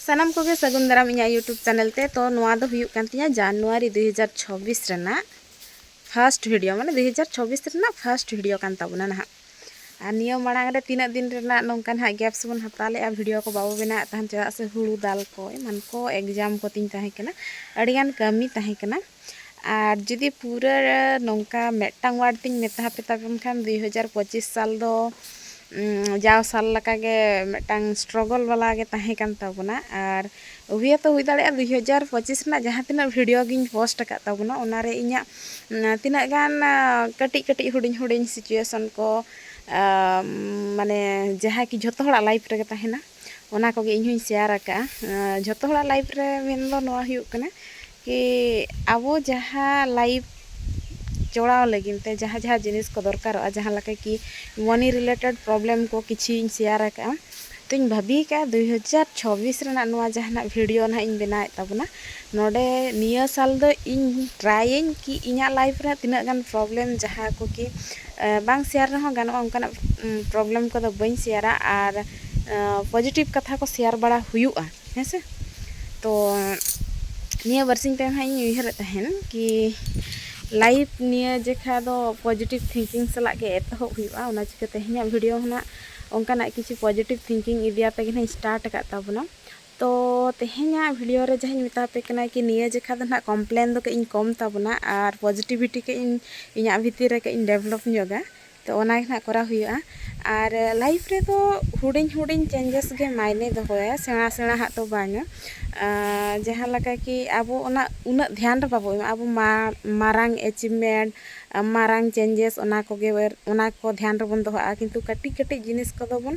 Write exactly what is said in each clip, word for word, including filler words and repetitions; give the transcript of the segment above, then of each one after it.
ᱥᱟᱱᱟᱢ ᱠᱚᱜᱮ ᱥᱟᱹᱜᱩᱱ ᱫᱟᱨᱟᱢ ᱤᱧᱟᱹᱜ YouTube ᱪᱮᱱᱮᱞ ᱛᱮ᱾ ᱛᱚ ᱱᱚᱣᱟ ᱫᱚ ᱦᱩᱭᱩᱜ ᱠᱟᱱ ᱛᱤᱧᱟᱹ ᱡᱟᱱᱩᱣᱟᱨᱤ ᱫᱩ ᱦᱟᱡᱟᱨ ᱪᱷᱚᱵᱵᱤᱥ ᱨᱮᱱᱟᱜ ᱯᱷᱟᱥᱴ ᱵᱷᱤᱰᱤᱭᱳ, ᱢᱟᱱᱮ ᱫᱩ ᱦᱟᱡᱟᱨ ᱪᱷᱚᱵᱵᱤᱥ ᱨᱮᱱᱟᱜ ᱯᱷᱟᱥᱴ ᱵᱷᱤᱰᱤᱭᱳ ᱠᱟᱱ ᱛᱟᱵᱚᱱᱟ ᱱᱟᱦᱟᱜ᱾ ᱟᱨ ᱱᱤᱭᱟᱹ ᱢᱟᱲᱟᱝ ᱨᱮ ᱛᱤᱱᱟᱹᱜ ᱫᱤᱱ ᱨᱮᱱᱟᱜ ᱱᱚᱝᱠᱟ ᱱᱟᱦᱟᱜ ᱜᱮᱯᱥ ᱵᱚᱱ ᱦᱟᱛᱟᱣ ᱞᱮᱫᱼᱟ, ᱵᱷᱤᱰᱤᱭᱳ ᱠᱚ ᱵᱟᱵᱚ ᱵᱮᱱᱟᱣᱮᱫ ᱛᱟᱦᱮᱱ, ᱪᱮᱫᱟᱜ ᱥᱮ ᱦᱩᱲᱩ ᱫᱟᱞ ᱠᱚ ᱮᱢᱟᱱ ᱠᱚ, ᱮᱠᱡᱟᱢ ᱠᱚ ᱛᱤᱧ ᱛᱟᱦᱮᱸ ᱠᱟᱱᱟ, ᱟᱹᱰᱤᱜᱟᱱ ᱠᱟᱹᱢᱤ ᱛᱟᱦᱮᱸ ᱠᱟᱱᱟ᱾ ᱟᱨ ᱡᱩᱫᱤ ᱯᱩᱨᱟᱹ ᱱᱚᱝᱠᱟ ᱢᱤᱫᱴᱟᱝ ᱣᱟᱨᱰ ᱛᱤᱧ ᱢᱮᱛᱟ ᱯᱮ ᱛᱟᱵᱚᱱ ᱠᱷᱟᱱ, ᱫᱩ ᱦᱟᱡᱟᱨ ᱯᱚᱸᱪᱤᱥ ᱥᱟᱞ ᱫᱚ ᱩᱸ, ᱡᱟᱣ ᱥᱟᱞ ᱞᱮᱠᱟᱜᱮ ᱢᱤᱫᱴᱟᱝ ᱥᱴᱨᱚᱜᱚᱞ ᱵᱟᱞᱟ ᱜᱮ ᱛᱟᱦᱮᱸ ᱠᱟᱱ ᱛᱟᱵᱚᱱᱟ᱾ ᱟᱨ ᱦᱩᱭ ᱦᱚᱸᱛᱚ ᱦᱩᱭ ᱫᱟᱲᱮᱭᱟᱜᱼᱟ, ᱫᱩ ᱦᱟᱡᱟᱨ ᱯᱚᱸᱪᱤᱥ ᱨᱮᱱᱟᱜ ᱡᱟᱦᱟᱸ ᱛᱤᱱᱟᱹᱜ ᱵᱷᱤᱰᱤᱭᱳ ᱜᱤᱧ ᱯᱳᱥᱴ ᱟᱠᱟᱫ ᱛᱟᱵᱚᱱᱟ, ᱚᱱᱟᱨᱮ ᱤᱧᱟᱹᱜ, ᱩᱸ, ᱛᱤᱱᱟᱹᱜ ᱜᱟᱱ, ᱟ, ᱠᱟᱹᱴᱤᱡ ᱠᱟᱹᱴᱤᱡ ᱦᱩᱰᱤᱧ ᱦᱩᱰᱤᱧ ᱥᱤᱪᱩᱭᱮᱥᱚᱱ ᱠᱚ, ᱟ, ᱢᱟᱱᱮ ᱡᱟᱦᱟᱸ ᱠᱤ ᱡᱷᱚᱛᱚ ᱦᱚᱲᱟᱜ ᱞᱟᱭᱤᱯᱷ ᱨᱮᱜᱮ ᱛᱟᱦᱮᱱᱟ, ᱚᱱᱟ ᱠᱚᱜᱮ ᱤᱧ ᱦᱚᱸᱧ ᱥᱮᱭᱟᱨ ᱟᱠᱟᱫᱼᱟ᱾ ᱟ, ᱡᱷᱚᱛᱚ ᱦᱚᱲᱟᱜ ᱞᱟᱭᱤᱯᱷ ᱨᱮ ᱢᱮᱱᱫᱚ ᱱᱚᱣᱟ ᱦᱩᱭᱩᱜ ᱠᱟᱱᱟ ᱠᱤ ᱟᱵᱚ ᱡᱟᱦᱟᱸ ᱞᱟᱭᱤᱯᱷ ᱪᱚᱲᱟᱣ ᱞᱟᱹᱜᱤᱫ ᱛᱮ ᱡᱟᱦᱟᱸ ᱡᱟᱦᱟᱸ ᱡᱤᱱᱤᱥ ᱠᱚ ᱫᱚᱨᱠᱟᱨᱚᱜᱼᱟ, ᱡᱟᱦᱟᱸ ᱞᱮᱠᱟ ᱠᱤ ᱢᱟᱱᱤ ᱨᱤᱞᱮᱴᱮᱰ ᱯᱨᱚᱵᱞᱮᱢ ᱠᱚ ᱠᱤᱪᱷᱩᱧ ᱥᱮᱭᱟᱨ ᱟᱠᱟᱫᱼᱟ᱾ ᱛᱚᱧ ᱵᱷᱟᱹᱵᱤ ᱟᱠᱟᱫᱼᱟ, ᱫᱩ ᱦᱟᱡᱟᱨ ᱪᱷᱚᱵᱵᱤᱥ ᱨᱮᱱᱟᱜ ᱱᱚᱣᱟ ᱡᱟᱦᱟᱱᱟᱜ ᱵᱷᱤᱰᱤᱭᱳ ᱱᱟᱦᱟᱜ ᱤᱧ ᱵᱮᱱᱟᱣᱮᱫ ᱛᱟᱵᱚᱱᱟ, ᱱᱚᱰᱮ ᱱᱤᱭᱟᱹ ᱥᱟᱞ ᱫᱚ ᱤᱧ ᱴᱨᱟᱭᱟᱹᱧ ᱠᱤ ᱤᱧᱟᱹᱜ ᱞᱟᱭᱤᱯᱷ ᱨᱮ ᱛᱤᱱᱟᱹᱜ ᱜᱟᱱ ᱯᱨᱚᱵᱞᱮᱢ, ᱡᱟᱦᱟᱸ ᱠᱚ ᱠᱤ, ᱮ, ᱵᱟᱝ ᱥᱮᱭᱟᱨ ᱨᱮᱦᱚᱸ ᱜᱟᱱᱚᱜᱼᱟ, ᱚᱱᱠᱟᱱᱟᱜ, ᱩᱢ, ᱯᱨᱚᱵᱞᱮᱢ ᱠᱚᱫᱚ ᱵᱟᱹᱧ ᱥᱮᱭᱟᱨᱟ᱾ ᱟᱨ, ᱮ, ᱯᱚᱡᱤᱴᱤᱵᱷ ᱠᱟᱛᱷᱟ ᱠᱚ ᱥᱮᱭᱟᱨ ᱵᱟᱲᱟ ᱦᱩᱭᱩᱜᱼᱟ, ᱦᱮᱸ ᱥᱮ᱾ ᱛᱚ ᱱᱤᱭᱟᱹ ᱵᱟᱨᱥᱤᱧ ᱛᱟᱭᱚᱢ ᱦᱟᱸᱜ ᱤᱧ ᱩᱭᱦᱟᱹᱨᱮᱫ ᱛᱟᱦᱮᱱ ᱠᱤ ᱞᱟᱭᱤᱯᱷ ᱱᱤᱭᱟᱹ ᱡᱮᱠᱷᱟ ᱫᱚ ᱯᱚᱡᱤᱴᱤᱵᱷ ᱛᱷᱤᱝᱠᱤᱝ ᱥᱟᱞᱟᱜ ᱜᱮ ᱮᱛᱚᱦᱚᱵ ᱦᱩᱭᱩᱜᱼᱟ᱾ ᱚᱱᱟ ᱪᱤᱠᱟᱹ ᱛᱮᱦᱮᱧᱟᱜ ᱵᱷᱤᱰᱤᱭᱳ ᱦᱚᱸ ᱱᱟᱜ ᱚᱱᱠᱟᱱᱟᱜ ᱠᱤᱪᱷᱩ ᱯᱚᱡᱤᱴᱤᱵᱷ ᱛᱷᱤᱝᱠᱤᱝ ᱤᱫᱤ ᱟᱛᱮ ᱜᱮ ᱱᱟᱜ ᱤᱧ ᱥᱴᱟᱨᱴ ᱟᱠᱟᱫ ᱛᱟᱵᱚᱱᱟ᱾ ᱛᱚ ᱛᱮᱦᱮᱧᱟᱜ ᱵᱷᱤᱰᱤᱭᱳ ᱨᱮ ᱡᱟᱦᱟᱸᱧ ᱢᱮᱛᱟ ᱯᱮ ᱠᱟᱱᱟ ᱠᱤ ᱱᱤᱭᱟᱹ ᱡᱮᱠᱷᱟ ᱫᱚ ᱱᱟᱜ ᱠᱚᱢᱯᱞᱮᱱ ᱫᱚ ᱠᱟᱹᱡ ᱤᱧ ᱠᱚᱢ ᱛᱟᱵᱚᱱᱟ ᱟᱨ ᱯᱚᱡᱤᱴᱤᱵᱷᱤᱴᱤ ᱠᱟᱹᱡ ᱤᱧ ᱤᱧᱟᱹᱜ ᱵᱷᱤᱛᱤᱨ ᱨᱮ ᱠᱟᱹᱡ ᱤᱧ ᱰᱮᱵᱷᱞᱚᱯ ᱧᱚᱜᱟ᱾ ᱛᱚ ᱚᱱᱟ ᱜᱮ ᱱᱟᱜ ᱠᱚᱨᱟᱣ ᱦᱩᱭᱩᱜᱼᱟ᱾ ᱟᱨ ᱞᱟᱭᱤᱯᱷ ᱨᱮᱫᱚ ᱦᱩᱰᱤᱧ ᱦᱩᱰᱤᱧ ᱪᱮᱧᱡᱮᱥ ᱜᱮ ᱢᱟᱭᱱᱮ ᱫᱚᱦᱚᱭᱟ, ᱥᱮᱬᱟ ᱥᱮᱬᱟ ᱦᱟᱸᱜ ᱫᱚ ᱵᱟᱝᱟ᱾ ᱟᱨ ᱡᱟᱦᱟᱸ ᱞᱮᱠᱟ ᱠᱤ ᱟᱵᱚ ᱚᱱᱟ ᱩᱱᱟᱹᱜ ᱫᱷᱮᱭᱟᱱ ᱨᱮ ᱵᱟᱵᱚ ᱮᱢᱟ, ᱟᱵᱚ ᱢᱟ-, ᱢᱟᱨᱟᱝ ᱮᱪᱤᱵᱷᱢᱮᱱᱴ, ᱢᱟᱨᱟᱝ ᱪᱮᱧᱡᱮᱥ, ᱚᱱᱟ ᱠᱚᱜᱮ, ᱚᱱᱟ ᱠᱚ ᱫᱷᱮᱭᱟᱱ ᱨᱮᱵᱚᱱ ᱫᱚᱦᱚ ᱠᱟᱜᱼᱟ, ᱠᱤᱱᱛᱩ ᱠᱟᱹᱴᱤᱡ ᱠᱟᱹᱴᱤᱡ ᱡᱤᱱᱤᱥ ᱠᱚᱫᱚ ᱵᱚᱱ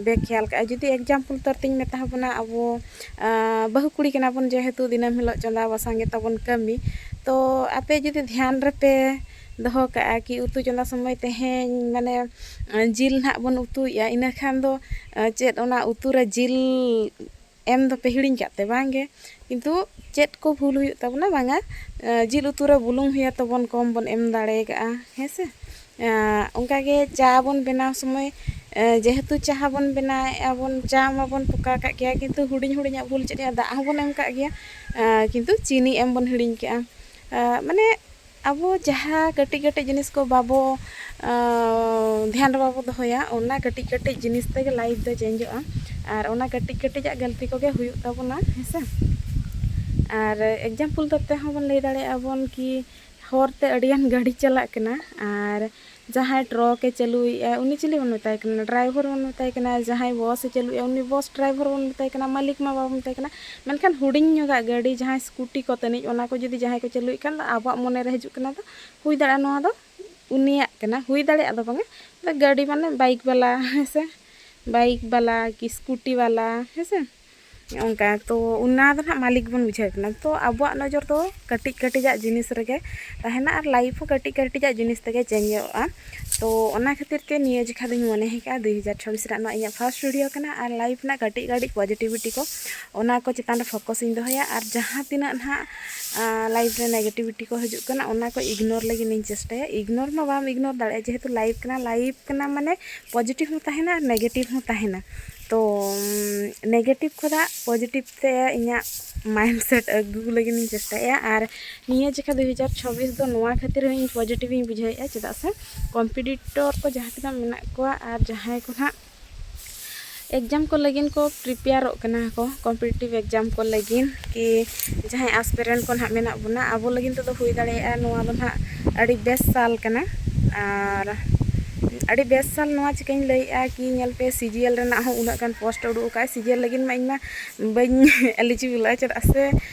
ᱵᱮᱠᱷᱮᱭᱟᱞ ᱠᱟᱜᱼᱟ᱾ ᱡᱩᱫᱤ ᱮᱠᱡᱟᱢᱯᱚᱞ ᱛᱚᱨ ᱛᱤᱧ ᱢᱮᱛᱟ ᱵᱚᱱᱟ, ᱟᱵᱚ, ᱟ, ᱵᱟᱹᱦᱩ ᱠᱩᱲᱤ ᱠᱟᱱᱟ ᱵᱚᱱ, ᱡᱮᱦᱮᱛᱩ ᱫᱤᱱᱟᱹᱢ ᱦᱤᱞᱳᱜ ᱪᱚᱸᱫᱟ ᱵᱟᱥᱟᱝ ᱜᱮ ᱛᱟᱵᱚᱱ ᱠᱟᱹᱢᱤ, ᱛᱚ ᱟᱯᱮ ᱡᱩᱫᱤ ᱫᱷᱮᱭᱟᱱ ᱨᱮᱯᱮ ᱫᱚᱦᱚ ᱠᱟᱜᱼᱟ ᱠᱤ ᱩᱛᱩ ᱪᱚᱸᱫᱟ ᱥᱚᱢᱚᱭ ᱛᱮᱦᱮᱧ, ᱢᱟᱱᱮ, ᱡᱤᱞ ᱱᱟᱦᱟᱜ ᱵᱚᱱ ᱩᱛᱩᱭᱮᱫᱼᱟ, ᱤᱱᱟᱹ ᱠᱷᱟᱱ ᱫᱚ, ᱟ, ᱪᱮᱫ ᱚᱱᱟ ᱩᱛᱩ ᱨᱮ ᱡᱤᱞ ᱮᱢ ᱫᱚᱯᱮ ᱦᱤᱲᱤᱧ ᱠᱟᱜ ᱛᱮ? ᱵᱟᱝ ᱜᱮ᱾ ᱠᱤᱱᱛᱩ ᱪᱮᱫ ᱠᱚ ᱵᱷᱩᱞ ᱦᱩᱭᱩᱜ ᱛᱟᱵᱚᱱᱟ? ᱵᱟᱝᱟ, ᱟ, ᱡᱤᱞ ᱩᱛᱩ ᱨᱮ ᱵᱩᱞᱩᱝ ᱦᱚᱭᱛᱳ ᱵᱚᱱ ᱠᱚᱢ ᱵᱚᱱ ᱮᱢ ᱫᱟᱲᱮ ᱠᱟᱜᱼᱟ, ᱦᱮᱸ ᱥᱮ? ᱚᱱᱠᱟᱜᱮ ᱪᱟ ᱵᱚᱱ ᱵᱮᱱᱟᱣ ᱥᱚᱢᱚᱭ, ᱡᱮᱦᱮᱛᱩ ᱪᱟ ᱵᱚᱱ ᱵᱮᱱᱟᱣᱮᱫᱼᱟ ᱵᱚᱱ, ᱪᱟ ᱢᱟᱵᱚᱱ ᱯᱚᱠᱟ ᱠᱟᱜ ᱜᱮᱭᱟ, ᱠᱤᱱᱛᱩ ᱦᱩᱰᱤᱧ ᱦᱩᱰᱤᱧᱟᱜ ᱵᱷᱩᱞ ᱪᱮᱫ ᱨᱮᱭᱟᱜ ᱫᱟᱜ ᱦᱚᱸᱵᱚᱱ ᱮᱢ ᱠᱟᱜ ᱜᱮᱭᱟ, ᱠᱤᱱᱛᱩ ᱪᱤᱱᱤ ᱮᱢ ᱵᱚᱱ ᱦᱤᱲᱤᱧ ᱠᱮᱜᱼᱟ᱾ ᱢᱟᱱᱮ ᱟᱵᱚ ᱡᱟᱦᱟᱸ ᱠᱟᱹᱴᱤᱡ ᱠᱟᱹᱴᱤᱡ ᱡᱤᱱᱤᱥ ᱠᱚ ᱵᱟᱵᱚ ᱫᱷᱮᱭᱟᱱ ᱨᱮ ᱵᱟᱵᱚ ᱫᱚᱦᱚᱭᱟ, ᱚᱱᱟ ᱠᱟᱹᱴᱤᱡ ᱠᱟᱹᱴᱤᱡ ᱡᱤᱱᱤᱥ ᱛᱮᱜᱮ ᱞᱟᱭᱤᱯᱷ ᱫᱚ ᱪᱮᱧᱡᱚᱜᱼᱟ᱾ ᱟᱨ ᱚᱱᱟ ᱠᱟᱹᱴᱤᱡ ᱠᱟᱹᱴᱤᱡᱟᱜ ᱜᱟᱹᱞᱛᱤ ᱠᱚᱜᱮ ᱦᱩᱭᱩᱜ ᱛᱟᱵᱚᱱᱟ, ᱦᱮᱸ ᱥᱮ᱾ ᱟᱨ ᱮᱠᱡᱟᱢᱯᱚᱞ ᱛᱮ ᱦᱚᱸ ᱵᱚᱱ ᱞᱟᱹᱭ ᱫᱟᱲᱮᱭᱟᱜᱼᱟ ᱵᱚᱱ ᱠᱤ ᱦᱚᱨ ᱛᱮ ᱟᱹᱰᱤᱜᱟᱱ ᱜᱟᱹᱰᱤ ᱪᱟᱞᱟᱜ ᱠᱟᱱᱟ, ᱟᱨ ᱡᱟᱦᱟᱸᱭ ᱴᱨᱚᱠ ᱮ ᱪᱟᱹᱞᱩᱭᱮᱫᱼᱟ, ᱩᱱᱤ ᱪᱤᱞᱤ ᱵᱚᱱ ᱢᱮᱛᱟᱭ ᱠᱟᱱᱟ? ᱰᱨᱟᱭᱵᱷᱟᱨ ᱵᱚᱱ ᱢᱮᱛᱟᱭ ᱠᱟᱱᱟ᱾ ᱡᱟᱦᱟᱸᱭ ᱵᱚᱥ ᱮ ᱪᱟᱹᱞᱩᱭᱮᱫᱼᱟ, ᱩᱱᱤ ᱵᱚᱥ ᱰᱨᱟᱭᱵᱷᱟᱨ ᱵᱚᱱ ᱢᱮᱛᱟᱭ ᱠᱟᱱᱟ, ᱢᱟᱹᱞᱤᱠ ᱢᱟ ᱵᱟᱵᱚᱱ ᱢᱮᱛᱟᱭ ᱠᱟᱱᱟ᱾ ᱢᱮᱱᱠᱷᱟᱱ ᱦᱩᱰᱤᱧ ᱧᱚᱜᱟᱜ ᱜᱟᱹᱰᱤ, ᱡᱟᱦᱟᱸᱭ ᱥᱠᱩᱴᱤ ᱠᱚ ᱛᱟᱹᱱᱤᱡ, ᱚᱱᱟ ᱠᱚ ᱡᱩᱫᱤ ᱡᱟᱦᱟᱸᱭ ᱠᱚ ᱪᱟᱹᱞᱩᱭᱮᱫ ᱠᱷᱟᱱ ᱫᱚ, ᱟᱵᱚᱣᱟᱜ ᱢᱚᱱᱮ ᱨᱮ ᱦᱤᱡᱩᱜ ᱠᱟᱱᱟ ᱫᱚ, ᱦᱩᱭ ᱫᱟᱲᱮᱭᱟᱜᱼᱟ ᱱᱚᱣᱟ ᱫᱚ ᱩᱱᱤᱭᱟᱜ ᱠᱟᱱᱟ, ᱦᱩᱭ ᱫᱟᱲᱮᱭᱟᱜᱼᱟ ᱫᱚ ᱵᱟᱝᱟ, ᱜᱟᱹᱰᱤ ᱢᱟᱱᱮ ᱵᱟᱭᱤᱠ ᱵᱟᱞᱟ, ᱦᱮᱸ ᱥᱮ, ᱵᱟᱭᱤᱠ ᱵᱟᱞᱟ ᱠᱤ ᱥᱠᱩᱴᱤ ᱵᱟᱞᱟ, ᱦᱮᱸ ᱥᱮ, ᱚᱱᱠᱟ᱾ ᱛᱚ ᱚᱱᱟ ᱫᱚ ᱱᱟᱦᱟᱜ ᱢᱟᱹᱞᱤᱠ ᱵᱚᱱ ᱵᱩᱡᱷᱟᱹᱣ ᱠᱟᱱᱟ᱾ ᱛᱚ ᱟᱵᱚᱣᱟᱜ ᱱᱚᱡᱚᱨ ᱫᱚ ᱠᱟᱹᱴᱤᱡ ᱠᱟᱹᱴᱤᱡᱟᱜ ᱡᱤᱱᱤᱥ ᱨᱮᱜᱮ ᱛᱟᱦᱮᱱᱟ, ᱟᱨ ᱞᱟᱭᱤᱯᱷ ᱦᱚᱸ ᱠᱟᱹᱴᱤᱡ ᱠᱟᱹᱴᱤᱡᱟᱜ ᱡᱤᱱᱤᱥ ᱛᱮᱜᱮ ᱪᱮᱧᱡᱚᱜᱼᱟ᱾ ᱛᱚ ᱚᱱᱟ ᱠᱷᱟᱹᱛᱤᱨ ᱛᱮ ᱱᱤᱭᱟᱹ ᱡᱮᱠᱷᱟ ᱫᱚᱧ ᱢᱚᱱᱮ ᱟᱠᱟᱫᱼᱟ, ᱫᱩᱭ ᱦᱟᱡᱟᱨ ᱪᱷᱟᱵᱵᱤᱥ ᱨᱮᱱᱟᱜ ᱱᱚᱣᱟ ᱤᱧᱟᱹᱜ ᱯᱷᱟᱥᱴ ᱵᱷᱤᱰᱤᱭᱳ ᱠᱟᱱᱟ, ᱟᱨ ᱞᱟᱭᱤᱯᱷ ᱨᱮᱱᱟᱜ ᱠᱟᱹᱴᱤᱡ ᱠᱟᱹᱴᱤᱡ ᱯᱚᱡᱤᱴᱤᱵᱷᱤᱴᱤ ᱠᱚ, ᱚᱱᱟ ᱠᱚ ᱪᱮᱛᱟᱱ ᱨᱮ ᱯᱷᱳᱠᱟᱥ ᱤᱧ ᱫᱚᱦᱚᱭᱟ᱾ ᱟᱨ ᱡᱟᱦᱟᱸ ᱛᱤᱱᱟᱹᱜ ᱱᱟᱦᱟᱜ ᱞᱟᱭᱤᱯᱷ ᱨᱮ ᱱᱮᱜᱮᱴᱤᱵᱷᱤᱴᱤ ᱠᱚ ᱦᱤᱡᱩᱜ ᱠᱟᱱᱟ, ᱚᱱᱟ ᱠᱚ ᱤᱜᱱᱳᱨ ᱞᱟᱹᱜᱤᱫ ᱤᱧ ᱪᱮᱥᱴᱟᱭᱟ᱾ ᱤᱜᱱᱳᱨ ᱢᱟ ᱵᱟᱢ ᱤᱜᱱᱳᱨ ᱫᱟᱲᱮᱭᱟᱜᱼᱟ, ᱡᱮᱦᱮᱛᱩ ᱞᱟᱭᱤᱯᱷ ᱠᱟᱱᱟ, ᱞᱟᱭᱤᱯᱷ ᱠᱟᱱᱟ ᱢᱟᱱᱮ ᱯᱚᱡᱤᱴᱤᱵᱷ ᱦᱚᱸ ᱛᱟᱦᱮᱱᱟ ᱟᱨ ᱱᱮᱜᱮᱴᱤᱵᱷ ᱦᱚᱸ ᱛᱟᱦᱮᱱᱟ᱾ ᱛᱚ ᱱᱮᱜᱮᱴᱤᱵᱷ ᱠᱷᱚᱱᱟᱜ ᱯᱚᱡᱤᱴᱤᱵᱷ ᱛᱮ ᱤᱧᱟᱹᱜ ᱢᱟᱭᱤᱱᱰ ᱥᱮᱴ ᱟᱹᱜᱩ ᱞᱟᱹᱜᱤᱫ ᱤᱧ ᱪᱮᱥᱴᱟᱭᱮᱫᱼᱟ᱾ ᱟᱨ ᱱᱤᱭᱟᱹ ᱡᱮᱠᱷᱟ ᱫᱩ ᱦᱟᱡᱟᱨ ᱪᱷᱟᱵᱵᱤᱥ ᱫᱚ ᱱᱚᱣᱟ ᱠᱷᱟᱹᱛᱤᱨ ᱦᱚᱸ ᱤᱧ ᱯᱚᱡᱤᱴᱤᱵᱷ ᱤᱧ ᱵᱩᱡᱷᱟᱹᱣᱮᱫᱼᱟ, ᱪᱮᱫᱟᱜ ᱥᱮ ᱠᱚᱢᱯᱤᱴᱤᱴᱚᱨ ᱠᱚ ᱡᱟᱦᱟᱸ ᱛᱤᱱᱟᱹᱜ ᱢᱮᱱᱟᱜ ᱠᱚᱣᱟ ᱟᱨ ᱡᱟᱦᱟᱸᱭ ᱠᱚ ᱱᱟᱦᱟᱜ ᱮᱠᱡᱟᱢ ᱠᱚ ᱞᱟᱹᱜᱤᱫ ᱠᱚ ᱯᱨᱤᱯᱮᱭᱟᱨᱚᱜ ᱠᱟᱱᱟ ᱠᱚ, ᱠᱚᱢᱯᱤᱴᱤᱴᱤᱵᱷ ᱮᱠᱡᱟᱢ ᱠᱚ ᱞᱟᱹᱜᱤᱫ, ᱠᱤ ᱡᱟᱦᱟᱸᱭ ᱟᱥᱯᱤᱨᱮᱱᱴ ᱠᱚ ᱱᱟᱦᱟᱜ ᱢᱮᱱᱟᱜ ᱵᱚᱱᱟ, ᱟᱵᱚ ᱞᱟᱹᱜᱤᱫ ᱛᱮᱫᱚ ᱦᱩᱭ ᱫᱟᱲᱮᱭᱟᱜᱼᱟ ᱱᱚᱣᱟ ᱫᱚ ᱱᱟᱦᱟᱜ ᱟᱹᱰᱤ ᱵᱮᱥ ᱥᱟᱞ ᱠᱟᱱᱟ᱾ ᱟᱨ ᱟᱹᱰᱤ ᱵᱮᱥ ᱥᱟᱞ ᱱᱚᱣᱟ ᱪᱤᱠᱟᱹᱧ ᱞᱟᱹᱭᱮᱫᱼᱟ ᱠᱤ ᱧᱮᱞ ᱯᱮ, ᱥᱤᱡᱤᱭᱮᱞ ᱨᱮᱱᱟᱜ ᱦᱚᱸ ᱩᱱᱟᱹᱜ ᱜᱟᱱ ᱯᱳᱥᱴ ᱩᱰᱩᱠ ᱟᱠᱟᱫᱼᱟ᱾ ᱥᱤᱡᱤᱭᱮᱞ ᱞᱟᱹᱜᱤᱫ ᱢᱟ ᱤᱧ ᱢᱟ ᱵᱟᱹᱧ ᱮᱞᱤᱡᱤᱵᱚᱞᱚᱜᱼᱟ, ᱪᱮᱫᱟᱜ ᱥᱮ